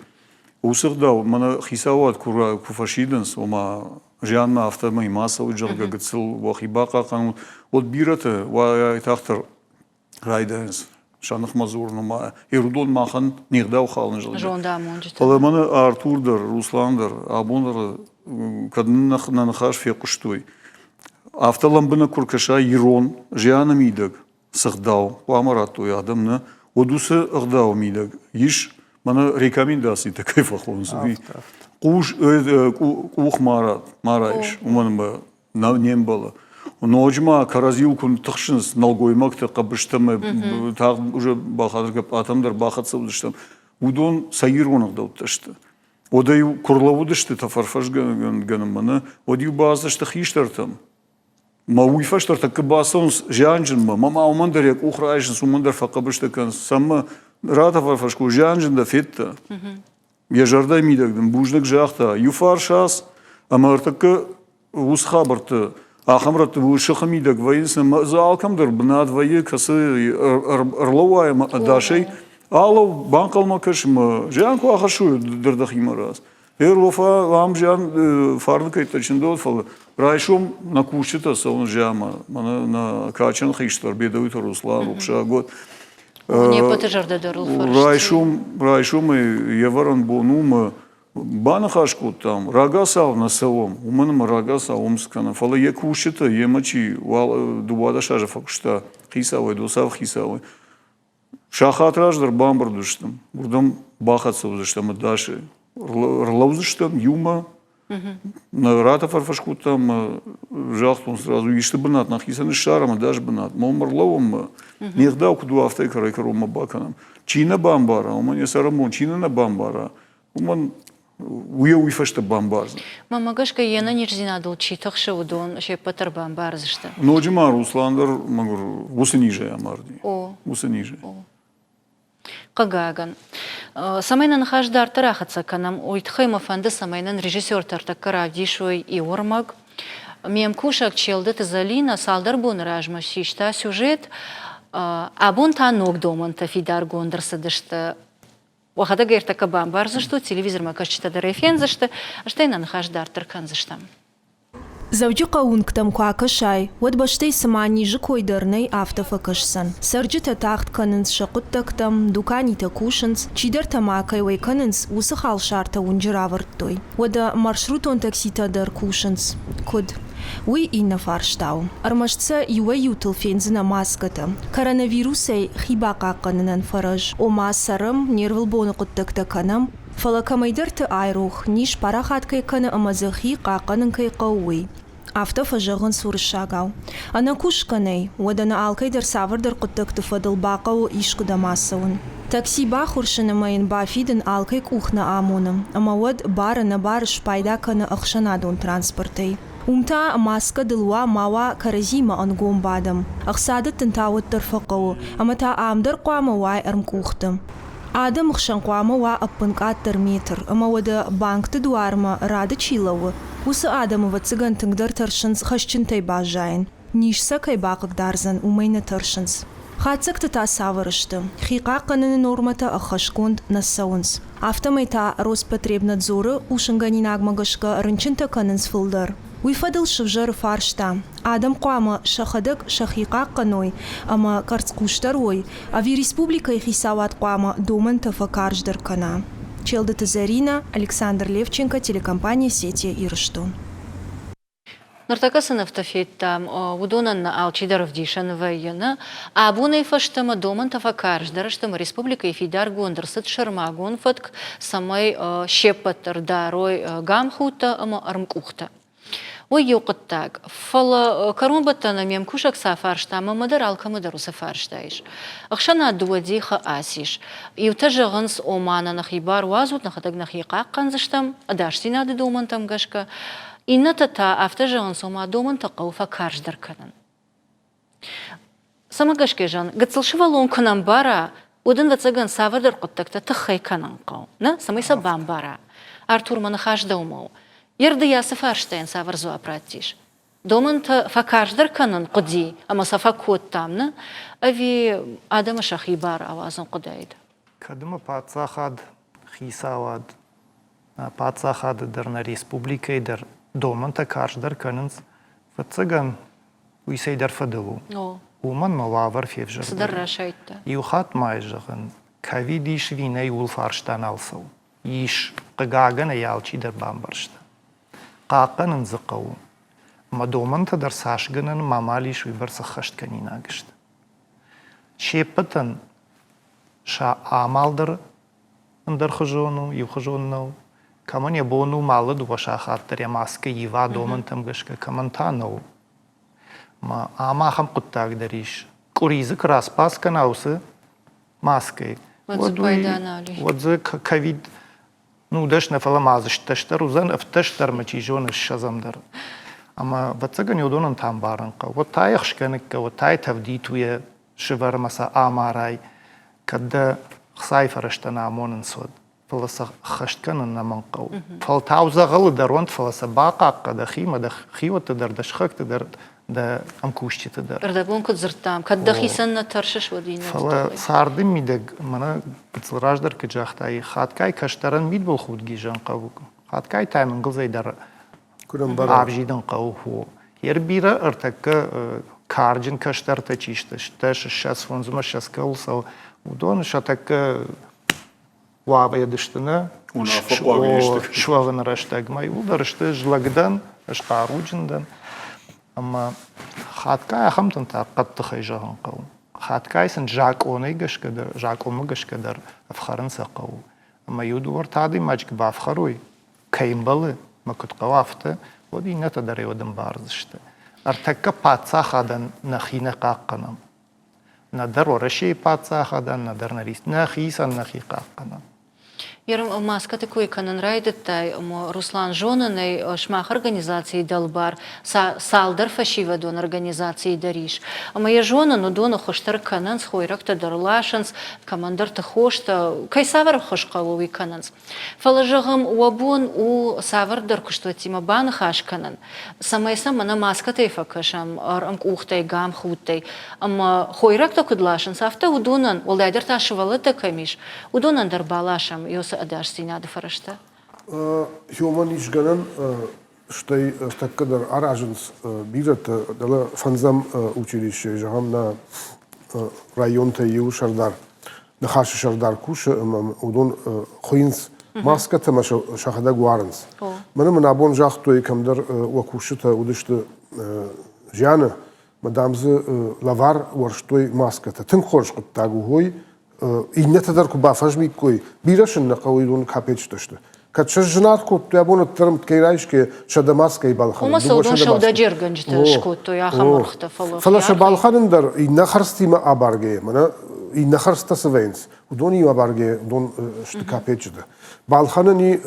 Уыцы гъдау мӕнӕ хицауад куы, куы фӕсидынц, ома зианмӕ афтӕмӕй ма цӕут, зӕгъгӕ, гыццыл уӕхи бахъахъхъӕнут, уӕд бирӕтӕ уайтагъддӕр райдайынц сӕ ныхмӕ дзурын, ома Ирыдон махӕн не гъдау халын, зӕгъгӕ. Зондамонджытӕ. Фӕлӕ мӕнӕ Артур дӕр, Руслан дӕр абон дӕр кӕд нӕ ныхас фехъуыстой, афтӕ лӕмбынӕг куы ркӕсай ирон зианы мидӕг, цы гъдау хъуамӕ радтой адӕм, нӕ, уӕд уыцы ӕгъдауы мидӕг ис, мӕнӕ рекомендацитӕ кӕй фӕхонынц, уый. Хъус, къух ма, ма райс, уымӕн ӕмӕ не мбӕлы. Ноджы ма кӕрӕдзиуыл куы тыхсынц нӕлгоймӕгты хъӕбыстӕ ӕмӕ тагъд уже бахатыр пъатӕм дӕр бахӕццӕ уыдзыстӕм, уыдон сӕ ирон ӕгъдӕуттӕ сты. Уӕдӕ-иу куы рлӕууыдысты тӕфӕрфӕсгӕнынмӕ, нӕ, уӕд-иу бацыдысты хистӕртӕм. Мӕ уый фӕстӕ ӕртӕккӕ бацӕуынц зианджынмӕ, мӕ ма уымӕн дӕр йӕ къух райсынц, уымӕн дӕр фӕхъӕбыстӕ кӕнынц. Цӕмӕ ратӕфӕрфӕс зианджын дӕ федта. Йӕ зӕрдӕйы мидӕг дын бузныг загъта, иу фарс ац, ӕмӕ ӕртӕккӕ уыцы хабӕртты ахӕм рӕтты сыхы мидӕг вӕййынц, ӕмӕ дзы алкӕм дӕр бынат вӕййы, кӕцы ӕрлӕууай ӕмӕ ӕдасӕй алӕу, банхъӕлмӕ кӕс ӕмӕ зиан куы ахӕссой дӕр дӕхимӕ раз. Ерофа ам зиан фарны кӕйттӕ чындӕуыд, фӕлӕ райсом нӕ кусджытӕ цӕуынц зианмӕ. Мӕнӕ нӕ кадджын хистӕр Бедойты Руслан, рухсаг уӕд. Не ппӕты зӕрдӕ дӕр ыл фӕрысти. Райсом, райсомӕй йе вӕрӕн бон у мӕ баныхас кодтам, рагацау нӕ цӕуӕм, уымӕн ӕмӕ рагацау уым цы кӕнӕм. Фӕлӕ йӕ кусджытӕ, йемӕ чи 12 азы фӕкуыста хицауӕй, досав хицауӕй, Сахат раздӕр бамбырд уыдзыстӕм, уырдӕм бахӕццӕ уыдзыстӕм ӕдасӕй. Ӕрлӕудзыстӕм иумӕ, нӕ ратӕфӕрфӕс кодтам, загътон сразу, исты бынат нӕхицӕн ссарӕм ӕдас бынат, ма уым ӕрлӕууӕм, не гъдау куыд у, афтӕ кӕрӕй-кӕронмӕ бакӕнӕм. Чи нӕ бамбара, уымӕн йӕ цӕрӕнбон чи нӕ бамбара, уымӕн уый уый фӕстӕ бамбардзӕн. Мӕнмӕ гӕсгӕ, йе нӕниздзинадыл чи тыхсы, уыдон се ппӕт дӕр бамбардзысты. Ноджы ма Руслан дӕр мӕгуыр уыцы низӕй амарди. О. Уыцы низӕй. О. Хъыгагӕн. Цӕмӕй нӕ ныхас дарддӕр ахӕццӕ кӕнӕм, уый тыххӕй мӕ фӕнды, цӕмӕй нын режиссертӕ ӕртӕккӕ равдисой иу ӕрмӕг. Ме мкусӕг Челдыты Зӕлинӕ цалдӕр боны размӕ систа сюжет. Абон та ног домӕнтӕ фидаргонд ӕрцыдысты Уӕхӕдӕг ӕртӕккӕ бамбардзыстут, телевизормӕ кӕсджытӕ дӕр ӕй фендзысты, стӕй нӕ ныхас дарддӕр кӕндзыстӕм. Дзӕуджыхъӕуы уынгтӕм куы акӕсай, уӕд бӕстӕй цыма низы кой дӕр нӕй, афтӕ фӕкӕсдзӕн. Цӕрджытӕ тагъд кӕнынц сӕ хъуыддӕгтӕм, дуканитӕ кусынц, чидӕртӕ ма кӕй уӕй кӕнынц, уыцы халсартӕ уынджы равӕрдтой. Уӕдӕ маршрутон такситӕ дӕр кусынц. Куыд? уый иннӕ фарста у. Ӕрмӕст сӕ иуӕй-иутыл фендзынӕ маскӕтӕ. Коронавирусӕй хи бахъахъхъӕнынӕн фӕрӕз, ома цӕрӕм, не рвылбоны хъуыддӕгтӕ кӕнӕм, фӕлӕ кӕмӕйдӕрты айрох, низ парахат кӕй кӕны ӕмӕ дзы хи хъахъхъӕнын кӕй хъӕуы, уый. Афтӕ фӕзӕгъынц уырыссагау. Ӕнӕкусгӕ нӕй, уӕдӕ нӕ алкӕй дӕр цавӕрдӕр хъуыддӕгты фӕдыл бахъӕуы искуыдӕм ацӕуын. Такси баххуырсын ӕмӕ йын бафидын алкӕй къух нӕ амоны, ӕмӕ уӕд бары-нӕбары спайда кӕны ӕхсӕнадон транспортӕй. Уым та маскӕ дыл уа, ма уа, кӕрӕдзимӕ ӕнгом бадӕм. Ӕхца дӕттын та уӕддӕр фӕхъӕуы, ӕмӕ та ам дӕр хъуамӕ уай ӕрмкъухты. Адӕмы хсӕн хъуамӕ уа ӕппынкъаддӕр метр, ӕмӕ уӕдӕ банкты дуармӕ рады чи лӕууы, уыцы адӕм ӕвӕццӕгӕн тынгдӕр тӕрсынц хӕсджынтӕй баззайын. Низ сӕ кӕй бахъыгдардзӕн, уымӕй нӕ тӕрсынц. Хатдзӕгтӕ та цавӕр сты? Хи хъахъхъӕныны нормӕтӕ ӕххӕстгонд нӕ цӕуынц. Афтӕмӕй та Роспотребнадзоры хъусынгӕнинагмӕ гӕсгӕ рынчынтӕ кӕнынц фылдӕр. Уый фӕдыл сывзӕры фарста, адӕм хъуамӕ сӕхӕдӕг сӕхи хъахъхъӕной ӕмӕ къӕрцхъусдӕр уой, ӕви республикӕйы хицауад хъуамӕ домӕнтӕ фӕкарздӕр кӕна? Челдыты Зӕринӕ, Александр Левченко, телекомпания Осетия Ирыстон. Ныртӕккӕ цы нывтӕ федтам, уыдонӕн нӕ алчидӕр ӕвдисӕн вӕййы. Нӕ абонӕй фӕстӕмӕ домӕнтӕ фӕкарздӕр сты ӕмӕ республикӕйы фидаргонд ӕрцыд сӕрмагонд фӕтк, цӕмӕй се ппӕт дӕр дарой гамхудтӕ ӕмӕ ӕрмкъухтӕ. Уый иу хъуыддаг. Фӕлӕ кӕронбӕттӕны ме мкусӕг цы афарста, мӕнмӕ дӕр алкӕмӕ дӕр уыцы фарста ис. Ӕхсӕнад дыууӕ дихы ацис. Иутӕ зӕгъынц, ома нӕ нӕхи бар уадзут, нӕхӕдӕг нӕхи хъахъхъӕндзыстӕм, ӕдасдзинады домӕнтӕм гӕсгӕ. Иннӕтӕ та афтӕ зӕгъынц, ома домӕнтӕ хъӕуы фӕкарздӕр кӕнын. Цӕмӕ гӕсгӕ зӕгъын, гыццыл сывӕллон куы нӕ мбара, уӕд ын, ӕвӕццӕгӕн, цавӕрдӕр хъуыддӕгтӕ тыххӕй кӕнын хъӕуы, нӕ, цӕмӕй сӕ бамбара. Артур, мӕ ныхас дӕумӕ у. Йе рдыйӕ цы фарстайӕн цавӕр дзуапп раттис? Домӕнтӕ фӕкарздӕр кӕнын хъуыди ӕмӕ сӕ фӕкодтам, нӕ? Ӕви адӕмы сӕхи бар ауадзын хъуыдаид? Кӕд ӕмӕ паддзахад, хицауад, паддзахады дӕр, нӕ республикӕйы дӕр домӕнтӕ карздӕр кӕнынц, фыццагӕн уый цӕйдӕр фӕдыл у. Уымӕн мӕ уавӕр февзӕрдӕр. Цыдӕр расайдта. Иу хатт ма зӕгъын, ковид ис ӕви нӕй, ууыл фарста нал цӕуы. Ис, хъыгагӕн ӕй алчидӕр бамбӕрста. Хъахъхъӕнын дзы хъӕуы. Ӕмӕ домӕнтӕ дӕр цас гӕнӕн ма амал ис, уыйбӕрц ӕххӕсткӕнинаг сты. Се ппӕтӕн сӕ амал дӕр ӕндӕрхуызон у, иухуызон нӕу. Кӕмӕн йӕ бон у алы дыууӕ сахат дӕр йӕ маскӕ ива домӕнтӕм гӕсгӕ, кӕмӕн та нӕу. Ӕмӕ ам ахӕм хъуыддаг дӕр ис. Къуыри дзы куы распас кӕна уыцы маскӕйы, уӕд уый, уӕд дзы ковид ну дӕс нӕ, фӕлӕ ма дзы стдӕс дӕр уыдзӕн, ӕвддӕс дӕр мӕ чи зоны, ссӕдзӕм дӕр. Ӕмӕ, ӕвӕццӕгӕн, уыдонӕн та ӕмбарын хъӕуы. Уӕд та ӕхсгӕ ныккӕ, уӕд та тӕвдитуйӕ сывӕрмӕ сӕ амарай, кӕд дӕ хцайы фӕрӕзтӕ нӕ амонынц, уӕд. Фӕлӕ сӕ ххӕст кӕнын ӕнӕмӕнг хъӕуы. Фӕлтау дзӕгъӕлы дӕр уӕнт, фӕлӕ сӕ бахъахъхъӕ дӕхимӕ, дӕ хиуӕтты дӕр, дӕ сыхӕгты дӕр, дӕ ӕмкусджыты дӕр. Ӕрдӕбон куыд дзырдтам, кӕд дӕхицӕн нӕ тӕрсыс, уӕд иннӕты Фӕлӕ царды мидӕг, мӕнӕ гыццыл раздӕр куыд загътай, хатгай кӕстӕрӕн мидбылхудгизӕн хъӕуы, хатгай та йӕм ӕнгуылдзӕй дӕр ӕвзидын хъӕуы хо. Йе бирӕ ӕртӕккӕ карджын кӕстӕртӕ чи сты, стӕс, 20 фондзмӕ 20 кӕуыл цӕуы, уыдон сӕ тӕккӕ уавӕры сты нӕ суӕвыны рӕстӕгмӕ иууылдӕр сты ӕз лӕг дӕн, ӕз хъаруджын дӕн. Ӕмӕ хатгай ахӕмтӕн та хъӕддыхӕй зӕгъын хъӕуы. Хатгай сын закъонӕй гӕсгӕ дӕр, закъонмӕ гӕсгӕ дӕр ӕфхӕрын сӕ хъӕуы. Ӕмӕ иу дыууӕ ӕртӕ адӕймаджы куы бафхӕрой, кӕй ӕмбӕлы мӕ куыд хъӕуы, афтӕ, уӕд иннӕтӕ дӕр уӕд ӕмбардзысты. Ӕртӕккӕ паддзахадӕн нӕхи нӕ хъахъхъӕнӕм. Нӕдӕр Уӕрӕсейы паддзахадӕн, нӕдӕр нӕ нӕхицӕн нӕхи хъахъхъӕнӕм. Маскӕты кой кӕнын райдыдтай, ӕмӕ Руслан зонын ӕй, сымах организацийы дӕлбар цалдӕр фӕсивӕдон организацийы дӕр ис. Ӕмӕ йӕ зонын, уыдоны хуыздӕр кӕнынц, хойрӕгтӕ дӕр ласынц, кӕмӕндӕрты хостӕ, кӕй цавӕр ӕххуыс хъӕуы, уый кӕнынц. Фӕлӕ, зӕгъӕм, уӕ бон у цавӕрдӕр куыстуӕттимӕ баныхас кӕнын, цӕмӕй сӕм мӕнӕ маскӕтӕй фӕкӕсӕм, ӕрмкъухтӕй, гамхудтӕй, ӕмӕ хойрӕгтӕ куыд ласынц, афтӕ уыдонӕн, уӕлдайдӕр та сывӕллӕттӕ кӕм ис, уыдонӕн дӕр баласӕм уыцы ӕдасдзинады фӕрӕзтӕ. Уымӕн ис гӕнӕн, стӕй тӕккӕ дӕр аразынц бирӕтӕ, дӕлӕ фӕндзӕм училищейы, зӕгъӕм, нӕ районтӕй иу сӕрдар, Ныхасы сӕрдар кусы ӕмӕ уыдон хуыйынц. Маскӕтӕ мӕ сӕхӕдӕг уарынц. Мӕнӕ мын абон загътой, кӕмдӕр уӕ кусджытӕ уыдысты зианы, мӕ дам дзы лӕвар уӕрстой маскӕтӕ. Тынг хорз хъуыддаг у, хой. Иннӕтӕ дӕр куы бафӕзмиккой, бирӕ сын нӕ хъӕуы, уыдон капеччытӕ сты. Кӕд сӕ зынаргъ кодтой, абон уӕддӕр ӕмткӕй райсгӕ сӕдӕ маскӕйы балхӕнын. Ома сӕ уыдон сӕудӕджергӕнджытӕ скодтой ахӕм ӕргътӕ, фӕлӕ Фӕлӕ сӕ балхӕнын дӕр иннӕ хӕрдзтимӕ абаргӕйӕ, мӕнӕ иннӕ хӕрдзтӕ цы вӕййынц, уыдонимӕ абаргӕйӕ уыдон сты капеччытӕ. Балхӕнын и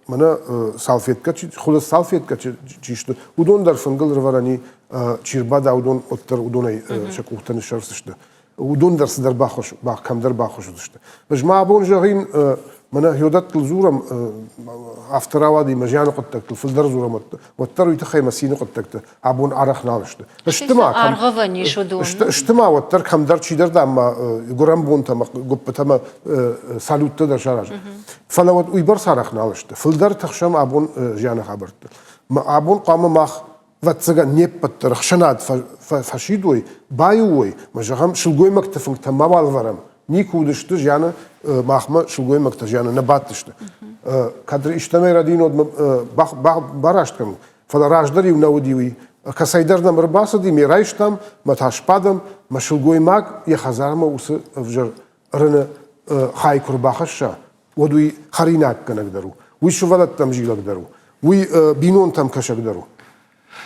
мӕнӕ салфеткӕ, хуылыдз салфеткӕ чи сты, уыдон дӕр фынгыл ӕрвӕрӕн и, чи рбада, уыдон уӕддӕр уыдонӕй сӕ къухтӕ ныссӕрфдзысты. Уыдон дӕр цыдӕр баххуыс, кӕмдӕр баххуыс уыдзысты. Ӕз ма абон зӕгъин, мӕнӕ хиодӕттыл дзурӕм, афтӕ рауади мӕ зианы хъуыддӕгтыл фылдӕр дзурӕм, уӕддӕр уый тыххӕй мӕ цины хъуыддӕгтӕ абон арӕх нал сты. Сты ма, аргъӕвӕн ис уыдон. Сты ма уӕддӕр кӕмдӕр чидӕр дам ма гуырӕн бонтӕ ӕмӕ гуыппытӕ ӕмӕ салюттӕ дӕр саразы. Фӕлӕ уӕд уыйбӕрц арӕх нал сты. Фылдӕр тыхсӕм абон зианы хабӕртты. Абон хъуамӕ мах ӕвӕццӕгӕн, не ппӕт дӕр ӕхсӕнад фӕсидой, баиу уой, мӕ зӕгъӕм, сылгоймӕгты фынгтӕ мауал ӕвӕрӕм. Никуы уыдысты зианы, махмӕ сылгоймӕгтӕ зианы нӕ бадтысты. Кӕд истӕмӕй рӕдинодмӕ бараст кӕнут, фӕлӕ раздӕр-иу нӕ уыди уый. Кӕцӕйдӕр нӕм ӕрбацыди, ме райстам, мӕ та сбадӕм, мӕ сылгоймаг йӕ хӕдзармӕ уыцы ӕвзӕр рыны хай куы рбахӕсса, уӕд уый хӕринаггӕнӕг дӕр у, уый сывӕллӕттӕм зилӕг дӕр у, уый бинонтӕм кӕсӕг дӕр у.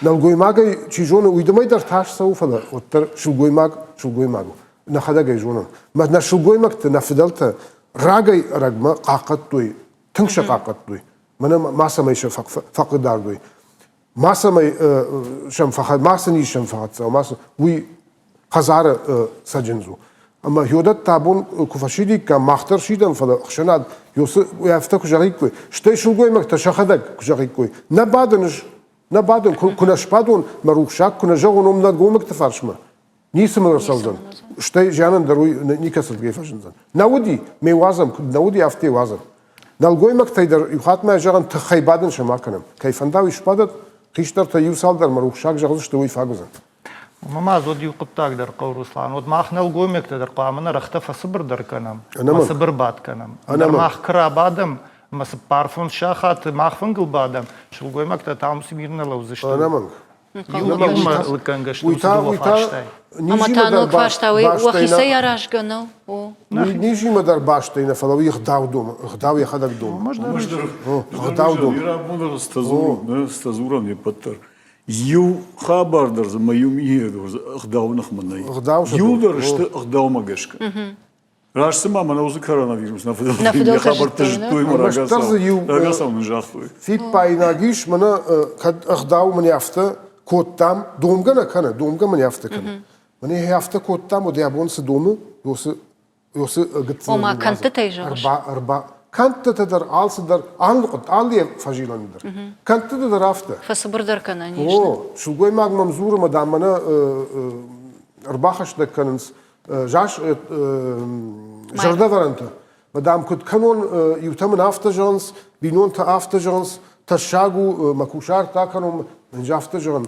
Нӕлгоймагӕй, чи зоны, уый дымӕй дӕр тас цӕуы, фӕлӕ уӕддӕр сылгоймаг сылгоймаг у. Нӕхӕдӕг ӕй зонӕм. Нӕ сылгоймӕгты, нӕ фыдӕлтӕ рагӕй ӕрӕгмӕ хъахъхъӕдтой, тынг сӕ хъахъхъӕдтой. Мӕнӕ мацӕмӕй сӕ фӕхъыгдардой. Мацӕмӕй сӕм фӕхӕ, мацы низ сӕм фӕхӕццӕ, мацы, уый хӕдзары цӕджындз у. Ӕмӕ йодӕттӕ абон куы фӕсидиккам, мах дӕр сидӕм, фӕлӕ ӕхсӕнад афтӕ куы зӕгъиккой, стӕй сылгоймӕгтӕ сӕхӕдӕг куы зӕгъиккой, нӕ бадын ӕз, нӕ бадын, куы нӕ сбадон, мӕ рухсаг куы нӕ зӕгъон, уым нӕлгоймӕгты фарсмӕ, ницы мын ӕрцӕудзӕн. Стӕй зианӕн дӕр уый никӕцырдыгӕй фӕзындзӕн. Нӕ уыди, ме уадзӕм, куыд нӕ уыди, афтӕ уадзӕм. Нӕлгоймӕгтӕй дӕр иу хатт ма зӕгъӕн, тыххӕй бадын сӕ ма кӕнӕм. Кӕй фӕнда, уый сбадӕд, хистӕртӕ иу цалдӕр мӕ рухсаг зӕгъдзысты, уый фаг уыдзӕн. Уымӕ ма уӕд иу хъуыддаг дӕр хъӕуы, Руслан. Уӕд мах нӕлгоймӕгтӕ дӕр хъуамӕ нӕ рӕгътӕ фӕцыбырдӕр кӕнӕм, ӕмӕ цыбыр бадт кӕнӕм. Ӕндӕр мах куы рабадӕм, ӕмӕ цыппар-фондз сахаты мах фынгыл бадӕм, сылгоймӕгтӕ та уым цы мир нӕ лӕудзысты. Ӕнӕмӕнг. Иумӕ лыггӕнгӕ сты уыцы дыууӕ фарстайы. Ӕмӕ та ног фарста уый уӕхицӕй аразгӕ нӕу? Низимӕ дӕр бастӕй нӕ, фӕлӕ уый ӕгъдау домы, ӕгъдау йӕхӕдӕг домы. Ӕгъдау домы. Стазурам не ппӕт дӕр. Иу хабар дӕр дзы мӕ иу миниуӕг ӕгъдауы ныхмӕ нӕй. Иуылдӕр сты ӕгъдаумӕ гӕсгӕ. Раст цыма мӕнӕ уыцы коронавирус нӕ фыдӕлтӕ хабӕрттӕ зыдтой ӕмӕ рагацау нын загътой. Фиппаинаг ис, мӕнӕ кӕд ӕгъдау мын афтӕ кодтам, домгӕ нӕ кӕны, домгӕ мын афтӕ кӕны. Мӕнӕ афтӕ кодтам, уӕд йӕ бон цы домы, уыцы уыцы гыццыл Ома кӕндтытӕй зӕгъыс? Ӕрба, кӕндтытӕ дӕр, алцы дӕр, алы хъуыд, алы фӕзилӕны дӕр. Кӕндтытӕ дӕр афтӕ. Фӕцыбырдӕр кӕнӕн ис. О, сылгоймаг мӕм дзуры, мӕ дам, мӕнӕ ӕрбахӕстӕг кӕнынц зас зӕрдӕвӕрӕнтӕ. Мӕ дам, куыд кӕнон, иутӕ мын афтӕ зӕгъынц, бинонтӕ афтӕ зӕгъынц, тӕссаг у, мӕ кусарт акӕнон, мын афтӕ зӕгъын.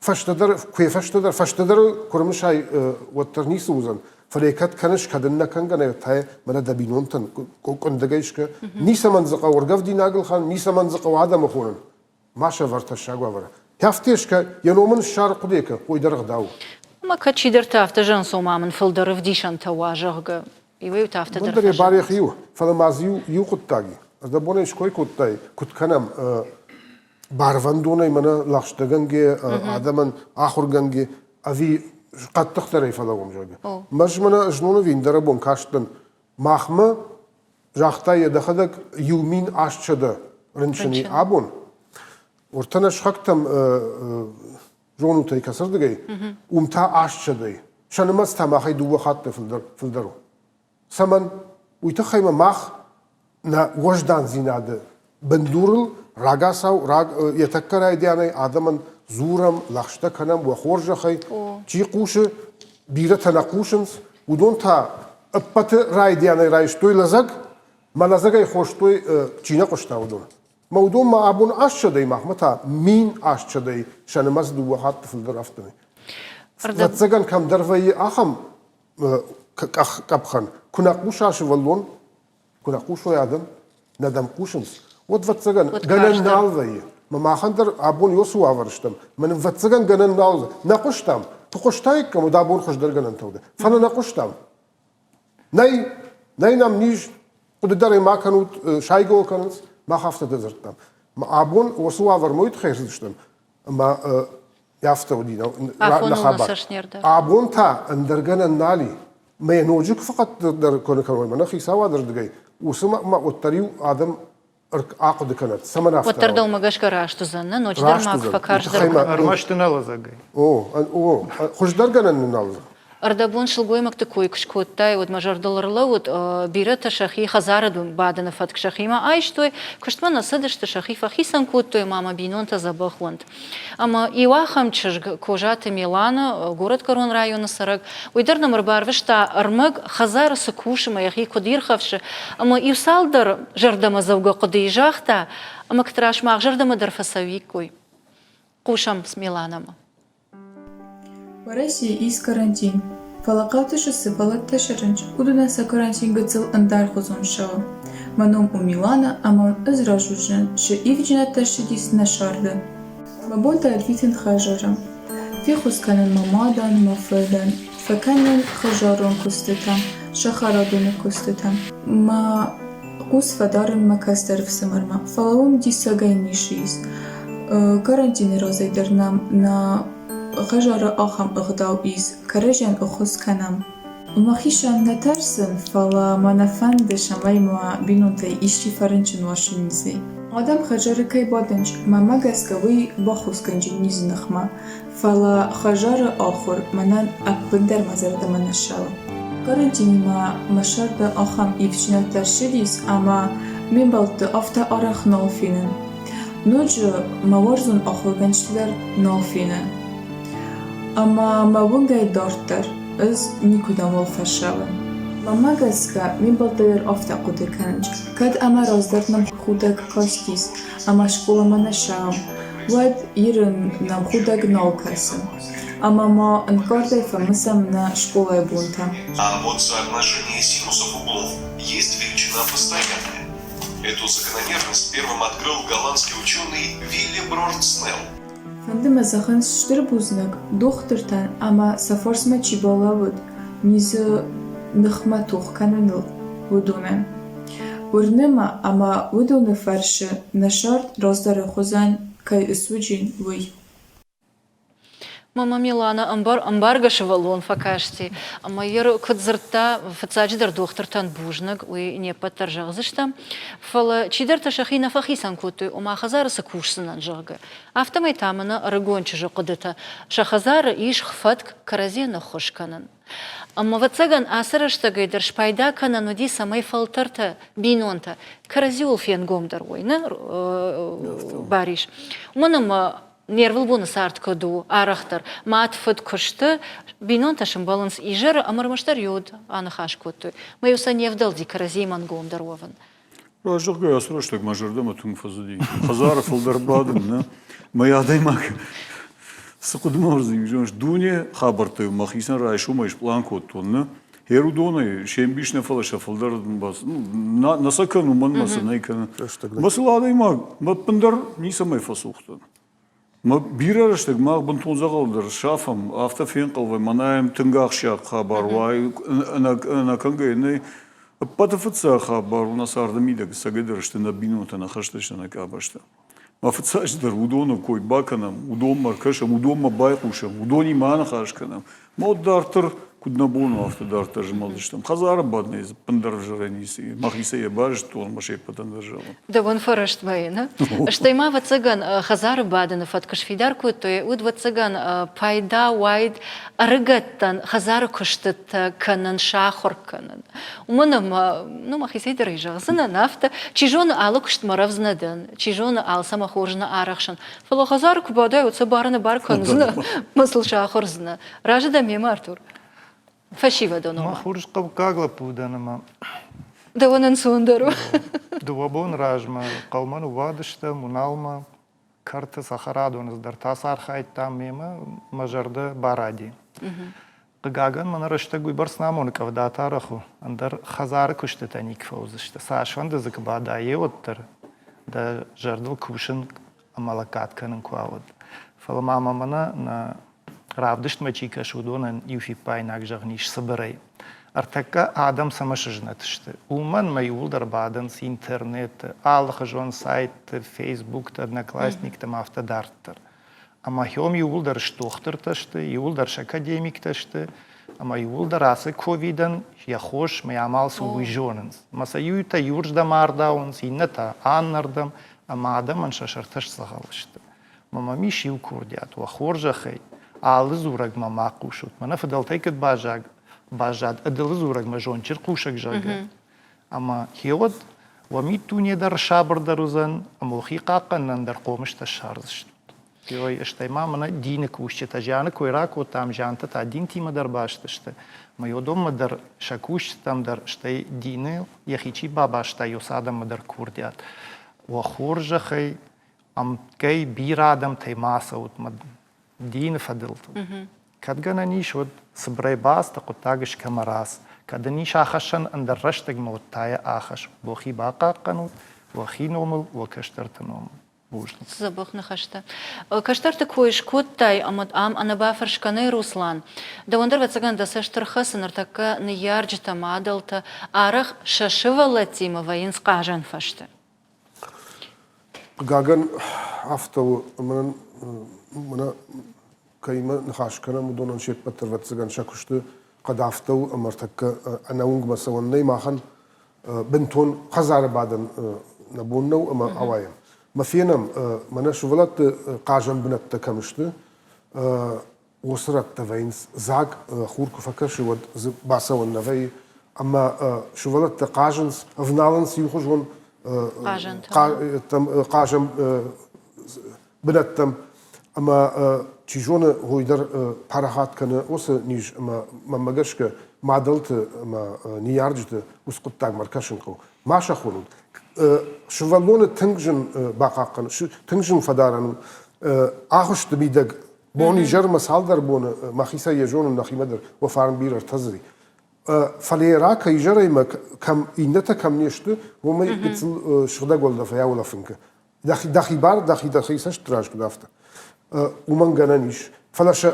Фӕстӕдӕр, куы фӕстӕдӕр, фӕстӕдӕр куы рымысай, уӕддӕр ницы уыдзӕн. Фӕлӕ кӕд кӕныс, кӕд ын нӕ кӕнгӕ нӕ, та мӕнӕ дӕ бинонтӕн къуындӕгӕй скӕ. Ницӕмӕн дзы хъӕуы ӕргӕвдинагыл хан, ницӕмӕн дзы хъӕуы адӕмы хонын. Ма сӕвӕр тӕссаг уавӕры. Афтӕ скӕ, йӕ ном ын ссар хъуыдыйы кӕ, уый дӕр ӕгъдау. Ӕмӕ кӕд чидӕртӕ афтӕ зӕгъынц, ома мын фылдӕр ӕвдисӕнтӕ уа, зӕгъгӕ, иуӕй-иутӕ афтӕ дӕр Уӕддӕр йӕ бар йӕхи у, фӕлӕ ма дзы иу, иу хъуыддаг и. Ӕрдӕбонӕй ской кодтай, куыд кӕнӕм, барвӕндонӕй мӕнӕ лӕгъстӕгӕнгӕ, адӕмӕн ахуыргӕнгӕ, ӕви хъӕддыхдӕрӕй фӕлӕууӕм, зӕгъгӕ. Мӕз мӕнӕ знон ӕви ӕндӕрӕбон кастӕн, махмӕ, загъта йӕ дӕхӕдӕг, 1800 рынчыни абон. Уӕртӕ нӕ сыхӕгтӕм зонут ӕй кӕцырдыгӕй, уым та астсӕдӕй. Сӕ нымӕц та махӕй дыууӕ хатты фылдӕр, фылдӕр у. Цӕмӕн? Уый тыххӕй ма мах нӕ уӕздандзинады бындурыл рагацау раг, йӕ тӕккӕ райдианӕй адӕмӕн дзурӕм, лӕгъстӕ кӕнӕм уӕ хорзӕхӕй. Чи хъусы, бирӕтӕ нӕ хъусынц, уыдон та ӕппӕты райдианӕй райстой лӕдзӕг, мӕ лӕдзӕгӕй хостой, чи нӕ хъуыста, уыдон. Мӕ уыдон ма абон астсӕдӕй, махмӕ та 1800-ӕй сӕ нымӕц дыууӕ хатты фылдӕр афтӕмӕй. Ӕвӕццӕгӕн, кӕмдӕр вӕййы ахӕм къӕпхӕн, куы нӕ хъуса сывӕллон, куы нӕ хъусой адӕм. Нӕ дӕм хъусынц, уӕд, ӕвӕццӕгӕн, гӕнӕн нал вӕййы. Мӕ махӕн дӕр абон уыцы уавӕры стӕм. Мӕ ӕвӕццӕгӕн гӕнӕн нал нӕ хъуыстам. Куы хъуыстаиккам, уӕд абон хуыздӕр гӕнӕнтӕ уыд. Фӕлӕ нӕ хъуыстам. Нӕй, нӕй нӕм низ, хъуыды дӕр ӕй ма кӕнут, сайгӕ кӕнынц, мах афтӕ дӕр дзырдтам. Абон уыцы уавӕрмӕ уый тыххӕй ӕрцыдыстӕм, ӕмӕ афтӕ уыди нӕ хабар. Абон та ӕндӕр гӕнӕн нал и. Мӕ ноджы куы фӕхъӕддӕр кӕной мӕнӕ хицауады рдыгӕй, уыцы уӕддӕр-иу адӕм ахъуыды кӕнӕд, цӕмӕн афтӕ Уӕддӕр дӕумӕ гӕсгӕ раст уыдзӕн, нӕ ноджыдӕр ма куы фӕкарздӕр Ӕрмӕст нӕ лӕдзӕгӕй. О, о, хуыздӕргӕнӕн нын нал уыдзӕн. Ӕрдӕбон сылгоймӕгты кой куы скодтай, уӕд мӕ зӕрдыл ӕрлӕууыд, бирӕтӕ сӕхи хӕдзары бадыны фӕтк сӕхимӕ айстой, куыстмӕ нӕ цыдысты, сӕхи фӕхицӕн кодтой ӕмӕ мӕ бинонтӕ дзӕбӕх уӕнт. Ӕмӕ иу ахӕм чызг, Козаты Милана, горӕтгӕрон районы цӕрӕг, уый дӕр нӕм ӕрбарвыста ӕрмӕг, хӕдзары цы кусы ӕмӕ йӕхи куыд ирхӕфсы, ӕмӕ иу цалдӕр зӕрдӕмӕдзӕугӕ хъуыдыйы загъта, ӕмӕ кӕд мах зӕрдӕмӕ дӕр фӕцӕуиккой. Хъусӕм Миланамӕ. Уӕрӕсейы ис карантин, фӕлӕ хъӕуты цы сывӕллӕттӕ срынчын, уыдонӕн сӕ карантин гыццыл ӕндӕрхуызон ссӕуы. Мӕ ном у Милана ӕмӕ ӕз разуыдзынӕн, цы ивджынӕдтӕ ссыдис нӕ сӕрды. Мӕ бонтӕ ӕрвитын хӕдзары. Феххуыс кӕнын мӕ мадӕн, мӕ фыдӕн, фӕкӕнын хӕдзарон куыстытӕ, сахарадоны куыстытӕ. Мӕ хъус фӕдарын мӕ кӕстӕр ӕфсымӕрмӕ, фӕлӕ уым диссагӕй ницы ис. Карантины разӕй дӕр нӕм нӕ хӕдзары ахӕм ӕгъдау ис, кӕрӕдзийӕн ӕххуыс кӕнӕм. Мӕхицӕн нӕ тӕрсын, фӕлӕ мӕ нӕ фӕнды, цӕмӕй мӕ бинонтӕй исчи фӕрынчын уа сыннизӕй. Адӕм хӕдзары кӕй бадынц, мӕнмӕ гӕсгӕ уый баххуысгӕнджын низы ныхмӕ, фӕлӕ хӕдзары ахуыр мӕнӕн ӕппындӕр мӕ зӕрдӕмӕ нӕ ссӕуы. Карантинимӕ мӕ сӕрды ахӕм ивддзинӕдтӕ ссыдис, ӕмӕ ме мбӕлтты афтӕ арӕх нал фенын. Ноджы мӕ уарзон ахуыргӕнджыты дӕр нал фенын. Ӕмӕ мӕ уынгӕй дарддӕр ӕз никуыдӕмуал фӕцӕуын. Мӕнмӕ гӕсгӕ, ме мбӕлттӕ дӕр афтӕ хъуыды кӕнынц, кӕд ӕмӕ раздӕр нӕм худӕг кастис ӕмӕ скъоламӕ нӕ цӕуӕм, уӕд Ирын нӕм худӕг нал кӕсы. Ӕмӕ ма ӕнкъардӕй фӕмысӕм нӕ скъолайы бонтӕ. А вот соотношение синусов углов есть величина постоянная. Эту закономерность первым открыл голландский ученый Вилли Брорд Снелл. Фӕнды мӕ зӕгъын стыр бузныг дохтыртӕн ӕмӕ сӕ фарсмӕ чи балӕууыд низы ныхмӕ тох кӕныныл, уыдонӕн. Уырны мӕ, ӕмӕ уыдоны фӕрцы нӕ цард раздӕры хуызӕн кӕй ысуыджын, уый. Мама Милана ӕмбаргӕ сывӕллон фӕкасти ӕмӕ йӕ куыд дзырдта, фыццаджыдӕр дохтыртӕн бузныг, уый не ппӕт дӕр зӕгъдзыстӕм. Фӕлӕ чидӕртӕ сӕхи нӕ фӕхицӕн кодтой, ома хӕдзары цы кусдзынӕн, зӕгъгӕ. Афтӕмӕй та мӕнӕ ӕрыгон чызджы хъуыдытӕ сӕ хӕдзары ис фӕтк кӕрӕдзийӕн ӕххуыс кӕнын. Ӕмӕ, ӕвӕццӕгӕн, ацы рӕстӕгӕй дӕр спайда кӕнӕн уыди, цӕмӕй фӕлтӕртӕ, бинонтӕ кӕрӕдзиуыл фенгомдӕр уой, нӕ, Барис? Уымӕн ӕмӕ не рвылбоны цард куыд у, арӕхдӕр мад, фыд куысты, бинонтӕ сӕмбӕлынц изӕры ӕмӕ ӕрмӕстдӕр йод аныхас кодтой. Мӕ-иу сӕ не вдӕлди кӕрӕдзийы мӕнгомдӕр уӕвын. Раст зӕгъгӕйӕ, ацы рӕстӕг мӕ зӕрдӕмӕ тынг фӕцыди. Хӕдзары фылдӕр бадын, нӕ? Мӕ адӕймаг цы хъуыдымӕ уыдзӕни, зоныс, дуне хабӕрттӕ мӕхицӕн райсомӕй спълан кодтон, нӕ? Херудонӕй се мбис нӕ, фӕлӕ сӕ фылдӕр нӕ сӕ кӕн, уымӕн мӕ цы нӕ кӕны. Мӕ сыл адӕймаг мӕ ӕппындӕр ницӕмӕй фӕцух дӕн. Мӕ бирӕ рӕстӕг мах бынтон дзӕгъӕл дӕр сафӕм, афтӕ фенхъӕлвӕм, мӕнӕ йӕм тынг ахсджиаг хабар уа, ӕнӕкӕнгӕ нӕй. Ӕппӕты фыццаг хабар у нӕ царды мидӕг ӕцӕгӕйдӕр сты нӕ бинонтӕ, нӕ хӕстӕджытӕ, нӕ къабӕзтӕ. Мӕ фыццаджыдӕр уыдоны кой бакӕнӕм, уыдонмӕ ӕркӕсӕм, уыдонмӕ байхъусӕм, уыдонимӕ аныхас кӕнӕм. Ма уӕд дарддӕр куыд нӕ бон у, афтӕ дарддӕр змӕлдзыстӕм. Хӕдзары бадынӕй дзы ӕппындӕр ӕвзӕрӕй ницы и. Мӕхицӕй йӕ базыдтон ӕмӕ се ппӕтӕн дӕр зӕгъын. Дӕуӕн фӕрӕстмӕ и, нӕ? Стӕй ма, ӕвӕццӕгӕн, хӕдзары бадыны фӕтк сфидар кодтой, уыд, ӕвӕццӕгӕн, пайда уаид ӕрыгӕттӕн хӕдзары куыстытӕ кӕнын, сахуыр кӕнын. Уымӕн ӕмӕ, ну, мӕхицӕй дӕр ӕй зӕгъдзынӕн, афтӕ, чи зоны, алы куыстмӕ рӕвдз нӕ дӕн, чи зоны, алцӕмӕ хорз нӕ арӕхсын, фӕлӕ хӕдзары куы бадай, уӕд сӕ бары нӕ бар кӕндзынӕ, мӕ сыл сахуырдзынӕ. Разы дӕ мемӕ, Артур? Фӕсивӕдон Мӕ хорз хъӕуккаг лӕппу дӕн ӕмӕ Дӕуӕн ӕнцондӕр у. Дыууӕ боны размӕ хъӕумӕ ныууадыстӕм, Уыналмӕ, кӕрты цӕхӕрадоны дӕр та цархайдтам мемӕ, мӕ зӕрдӕ баради. Хъыгагӕн, мӕнӕ рӕстӕг уыйбӕрц нӕ амоны, къӕвдатӕ арӕх у, ӕндӕр хӕдзары куыстытӕ никуы фӕуыдзысты. Цасфӕнды дзы куы бада, йе уӕддӕр дӕ зӕрдыл кусын ӕмӕ лӕггад кӕнын куы уа, уӕд. Фӕлӕ ма мӕ мӕнӕ нӕ равдыстмӕ чи кӕсы, уыдонӕн иу фиппаинаг зӕгъын ис цыбырӕй. Ӕртӕккӕ адӕм цӕмӕ сызнӕт сты, уымӕн мӕ иууылдӕр бадынц интернеты, алыхуызон сайтты, фейсбукты, одноклассниктӕм афтӕ дарддӕр. Ӕмӕ хиом иууылдӕр сдохтыртӕ сты, иууылдӕр сакадемиктӕ сты, ӕмӕ иууылдӕр ацы ковидӕн йӕ хос мӕ амал цы уый зонынц. Ӕмӕ сӕ иутӕ иуырдӕм ардауынц, иннӕтӕ аннӕрдӕм, ӕмӕ адӕмӕн сӕ сӕртӕ сдзӕгъӕл сты. Мӕ мӕм ис иу курдиат, уӕ хорзӕхӕй, алы дзурӕгмӕ ма хъусут. Мӕнӕ фыдӕлтӕй куыд баззад, баззад ӕдылы дзурӕгмӕ зондджын хъусӕг, зӕгъгӕ. Ӕмӕ хеуӕд уӕ миддуне дӕр сабырдӕр уыдзӕн, ӕмӕ уӕхи хъахъхъӕнынӕн дӕр хъомыстӕ ссардзыстут. Ой, стӕй ма мӕнӕ дины кусджытӕ зианы кой ракодтам, зиантӕ та динтимӕ дӕр баст сты. Мӕ уыдонмӕ дӕр сӕ кусджытӕм дӕр, стӕй дины йӕхи чи бабаста, уыцы адӕммӕ дӕр курдиат. Уӕ хорзӕхӕй, ӕмткӕй бирӕ адӕмтӕй ма ацӕут мӕ дины фӕдыл. Кӕд гӕнӕн ис, уӕд цыбырӕй бацыд, хъуыддаг скӕмӕ рац. Кӕд ын ис ахӕссӕн ӕндӕр рӕстӕгмӕ, уӕд та йӕ ахӕсс. Уӕхи бахъахъхъӕнут, уӕхи номыл, уӕ кӕстӕрты номыл. Бузныг. Дзӕбӕх ныхӕстӕ. Кӕстӕрты кой скодтай ӕмӕ ам ӕнӕбафӕрсгӕ нӕй, Руслан. Дӕуӕн дӕр, ӕвӕццӕгӕн, дӕ цӕст ӕрхӕцы, ныртӕккӕ ныййарджытӕ, мадӕлтӕ арӕх сӕ сывӕллӕттимӕ вӕййынц хъазӕн фӕзты. Хъыгагӕн, афтӕ у, ӕмӕ мӕнӕ кӕимӕ ныхас кӕнӕм, уыдонӕн се ппӕт дӕр, ӕвӕццӕгӕн, сӕ куысты хъӕд афтӕ у, ӕмӕ ӕртӕккӕ ӕнӕуынгмӕ цӕуӕн нӕй махӕн бынтон хӕдзары бадӕн нӕ бон нӕу ӕмӕ ауайӕм. Мӕ фенӕм, мӕнӕ сывӕллӕтты хъазӕн бынӕттӕ кӕм сты, уыцы рӕттӕ вӕййынц дзаг, хур куы фӕкӕсы, уӕд дзы бацӕуӕн нӕ вӕййы. Ӕмӕ сывӕллӕттӕ хъазынц, ӕвналынц иухуызон хъазӕн бынӕттӕм. Ӕмӕ чи зоны, уый дӕр парахат кӕны уыцы низ ӕмӕ мӕнмӕ гӕсгӕ мадӕлты ӕмӕ ныййарджыты уыцы хъуыддагмӕ ӕркӕсын хъӕуы. Ма сӕ хонут. Сывӕллоны тынг зын бахъахъхъӕн, тынг зын фӕдарӕн у. Агъуысты мидӕг Бон изӕрмӕ цалдӕр боны мӕхицӕй йӕ зонын, нӕхимӕ дӕр уӕ фарн бирӕ ӕртӕдзыри. Фӕлӕ йӕ ракӕ изӕрӕй мӕ кӕм иннӕтӕ кӕм не сты, уымӕй гыццыл сыгъдӕг уӕлдӕфӕй аулӕфын кӕ. Дӕхи, дӕхи бар, дӕхи дӕхи цӕст раз куыд афтӕ. Уымӕн гӕнӕн ис. Фӕлӕ сӕ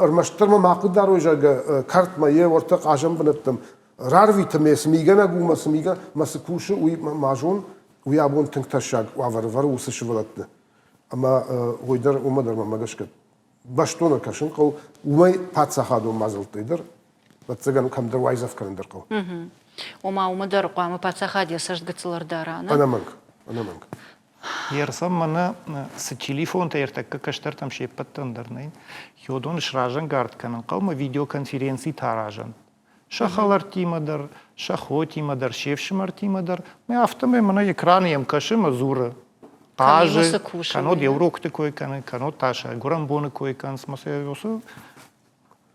ӕрмӕстдӕр мӕ ма хъуыд дарой, зӕгъгӕ, кӕртмӕ йе уӕртӕ хъазӕн бынӕттӕм рарвиты мӕ цы мигӕнӕг у, мӕ цы мигӕ, мӕ цы кусы, уый ма зон, уый абон тынг тӕссаг уавӕры вӕры уыцы сывӕллӕтты. Ӕмӕ уый дӕр, уымӕ дӕр мӕнмӕ гӕсгӕ бӕстон ӕркӕсын хъӕуы, уымӕй паддзахадон мадзӕлттӕй дӕр, ӕвӕццӕгӕн, кӕмдӕр уайдзӕф кӕнын дӕр хъӕуы. Ома уымӕ дӕр хъуамӕ паддзахад йӕ цӕст гыццыл ӕрдара, нӕ? Ӕнӕмӕнг, ӕнӕмӕнг. Ерсӕм мӕнӕ цы телефонтӕ ӕртӕккӕ кӕстӕртӕм се ппӕттӕн дӕр нӕй, уыдон сразӕнгард кӕнын хъӕуы ӕмӕ видеоконференцитӕ аразӕн. Сӕ хӕлӕрттимӕ дӕр, сӕ хотимӕ дӕр, се фсымӕртимӕ дӕр. Мӕ афтӕмӕй мӕнӕ экраны йӕм кӕсы ӕмӕ дзуры. Хъазы, кӕннод йӕ урокты кой кӕны, кӕннод та сӕ гуырӕн боны кой кӕнынц. Мӕ сӕ уыцы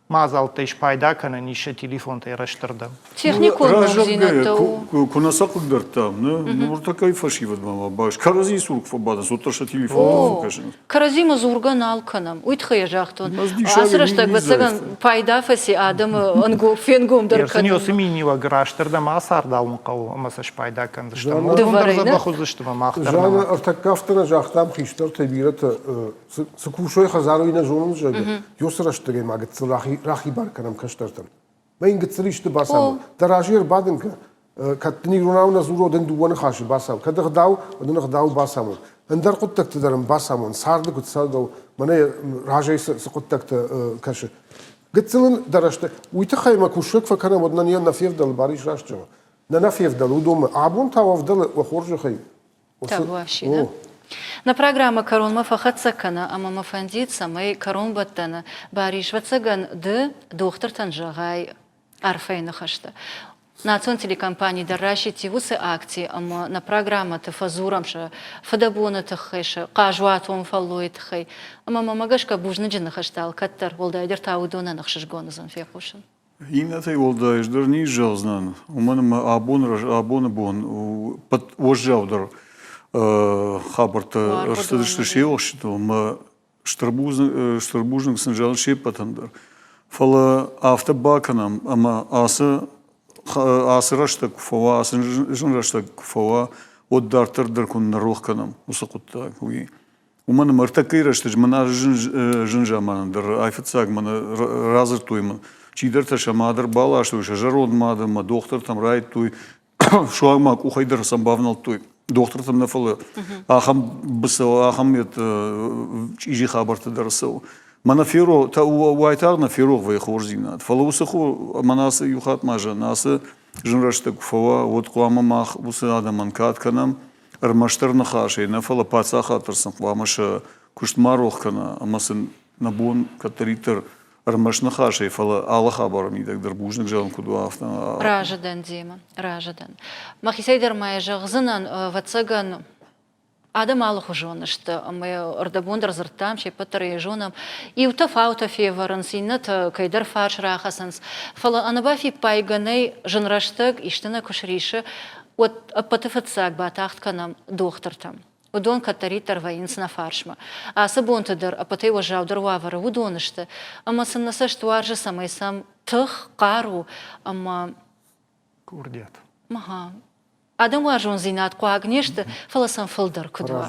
мадзӕлттӕй спайда кӕнӕн ис сӕ телефонтӕй рӕстырдӕм. Техникон ногдзинӕдтӕ у. Куы нӕ сӕ хъыгдардтам, нӕ, ныртӕккӕйы фӕсивӕдмӕ ма бас кӕрӕдзийы цур куы фӕбадынц, уӕддӕр сӕ телефонтыл фӕкӕсынц. Кӕрӕдзимӕ дзургӕ нал кӕнӕм. Уый тыххӕй йӕ загътон. Ацы рӕстӕг, ӕвӕццӕгӕн, пайда фӕци адӕмы фенгомдӕр кӕнын. Уыцы миниуӕг рӕстырдӕм ацардауын хъӕуы ӕмӕ сӕ спайда кӕндзыстӕм. Уыдон дӕр дзӕбӕх уыдзысты ӕмӕ мах дӕр. Жанна, ӕртӕккӕ афтӕ нӕ загътам, хистӕртӕй бирӕтӕ цы кусой хӕдзары, уый нӕ зонынц, зӕгъгӕ. Уыцы рӕстӕгӕй ма гыццыл рахибар кӕнӕм кӕстӕртӕн. Мӕ йын гыццыл исты бацамон. Дӕ разы ӕрбадын кӕ. Кӕд дын иронау нӕ дзуро, дын дыууӕ ныхасы бацамон. Кӕд ӕгъдау, уӕд ын ӕгъдау бацамон. Ӕндӕр хъуыддӕгты дӕр ын бацамон. Царды куыд цӕргӕ мӕнӕ разӕй цы хъуыддӕгтӕ кӕсы. Гыццыл ын дӕ рӕстӕг. Уый тыххӕй мӕ кусӕг фӕкӕнӕм, уӕд нӕ нӕ февдӕлы, Барис раст зӕгъы. Нӕ нӕ февдӕлы, уыдонмӕ. Абон та уӕвдӕлы, уӕ хорзӕхӕй. Табуафсинӕ. Нӕ программӕ кӕронмӕ фӕхӕццӕ кӕны ӕмӕ мӕ фӕндид, цӕмӕй кӕронбӕттӕны Барис, ӕвӕццӕгӕн, ды дохтыртӕн зӕгъай арфӕйы ныхӕстӕ. Национ телекомпани дӕр расидти уыцы акци ӕмӕ нӕ программӕты фӕдзурӕм сӕ фыдӕбоны тыххӕй, сӕ хъазуатон фӕллойы тыххӕй. Ӕмӕ мӕмӕ гӕсгӕ бузныджы ныхӕстӕ алкӕддӕр, уӕлдайдӕр та уыдонӕн ӕхсызгон уыдзӕн фехъусын. Иннӕтӕй уӕлдай ӕз дӕр низ зӕгъдзынӕн, уымӕн ӕмӕ абон, абоны бон уӕззаудӕр хабӕрттӕ ӕрцыдысты се ӕхситыл ӕмӕ стыр бузныг, стыр бузныг сын зӕгъын се ппӕтӕн дӕр. Фӕлӕ афтӕ бакӕнӕм, ӕмӕ ацы ацы рӕстӕг куы фӕуа, ацы зын рӕстӕг куы фӕуа, уӕд дарддӕр дӕр куы нӕ рох кӕнӕм уыцы хъуыддаг, уый. Уымӕн ӕмӕ ӕртӕккӕйы рӕстӕджы мӕн зын заманы дӕр айфыццаг мӕн радзырдтой мын, чидӕртӕ сӕ мад ӕрбаластой, сӕ зӕронд мад ӕмӕ дохтыртӕм райдыдтой, суанг ма къухӕй дӕр сӕм бавнӕлдтой. Дохтыртӕм нӕ, фӕлӕ ахӕм быцӕу, ахӕм чъизи хабӕрттӕ дӕр цӕуы. Мӕнӕ ферох, уайтагъд нӕ ферох вӕййы хорздзинад. Фӕлӕ уыцы мӕнӕ ацы иу хатт ма зӕгъын, ацы зын рӕстӕг куы фӕуа, уӕд хъуамӕ мах уыцы адӕмӕн кад кӕнӕм, ӕрмӕстдӕр ныхасӕй нӕ, фӕлӕ паддзахад дӕр сын хъуамӕ сӕ куыст ма рох кӕна ӕмӕ сын нӕ бон кӕддӕриддӕр ӕрмӕст ныхасӕй, фӕлӕ алы хабары мидӕг дӕр бузныг зӕгъын куыд уа, афтӕ. Разы дӕн, Дима, разы дӕн. Мӕхицӕй дӕр ма йӕ зӕгъдзынӕн, ӕвӕццӕгӕн, адӕм алыхуызон сты ӕмӕ ӕрдӕбон дӕр дзырдтам, се ппӕт дӕр йӕ зонӕм. Иутӕ фаутӕ февӕрынц, иннӕтӕ кӕйдӕр фарс рахӕцынц. Фӕлӕ ӕнӕбафиппайгӕ нӕй, зын рӕстӕг исты нӕ куы срисы, уӕд ӕппӕты фыццаг батагъд кӕнӕм дохтыртӕм. Уыдон кӕддӕриддӕр вӕййынц нӕ фарсмӕ. Ацы бонты дӕр ӕппӕтӕй уӕззаудӕр уавӕры уыдон сты, ӕмӕ сын нӕ цӕст уарзы, цӕмӕй сӕм тых, хъару ӕмӕ курдиат. Ага. Адӕм уарзондзинад хъуаг не сты, фӕлӕ сӕм фылдӕр куыд уа.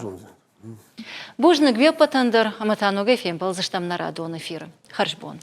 Бузныг уе ппӕтӕн дӕр ӕмӕ та ногӕй фембӕлдзыстӕм нӕ радон эфиры. Хӕрзбон.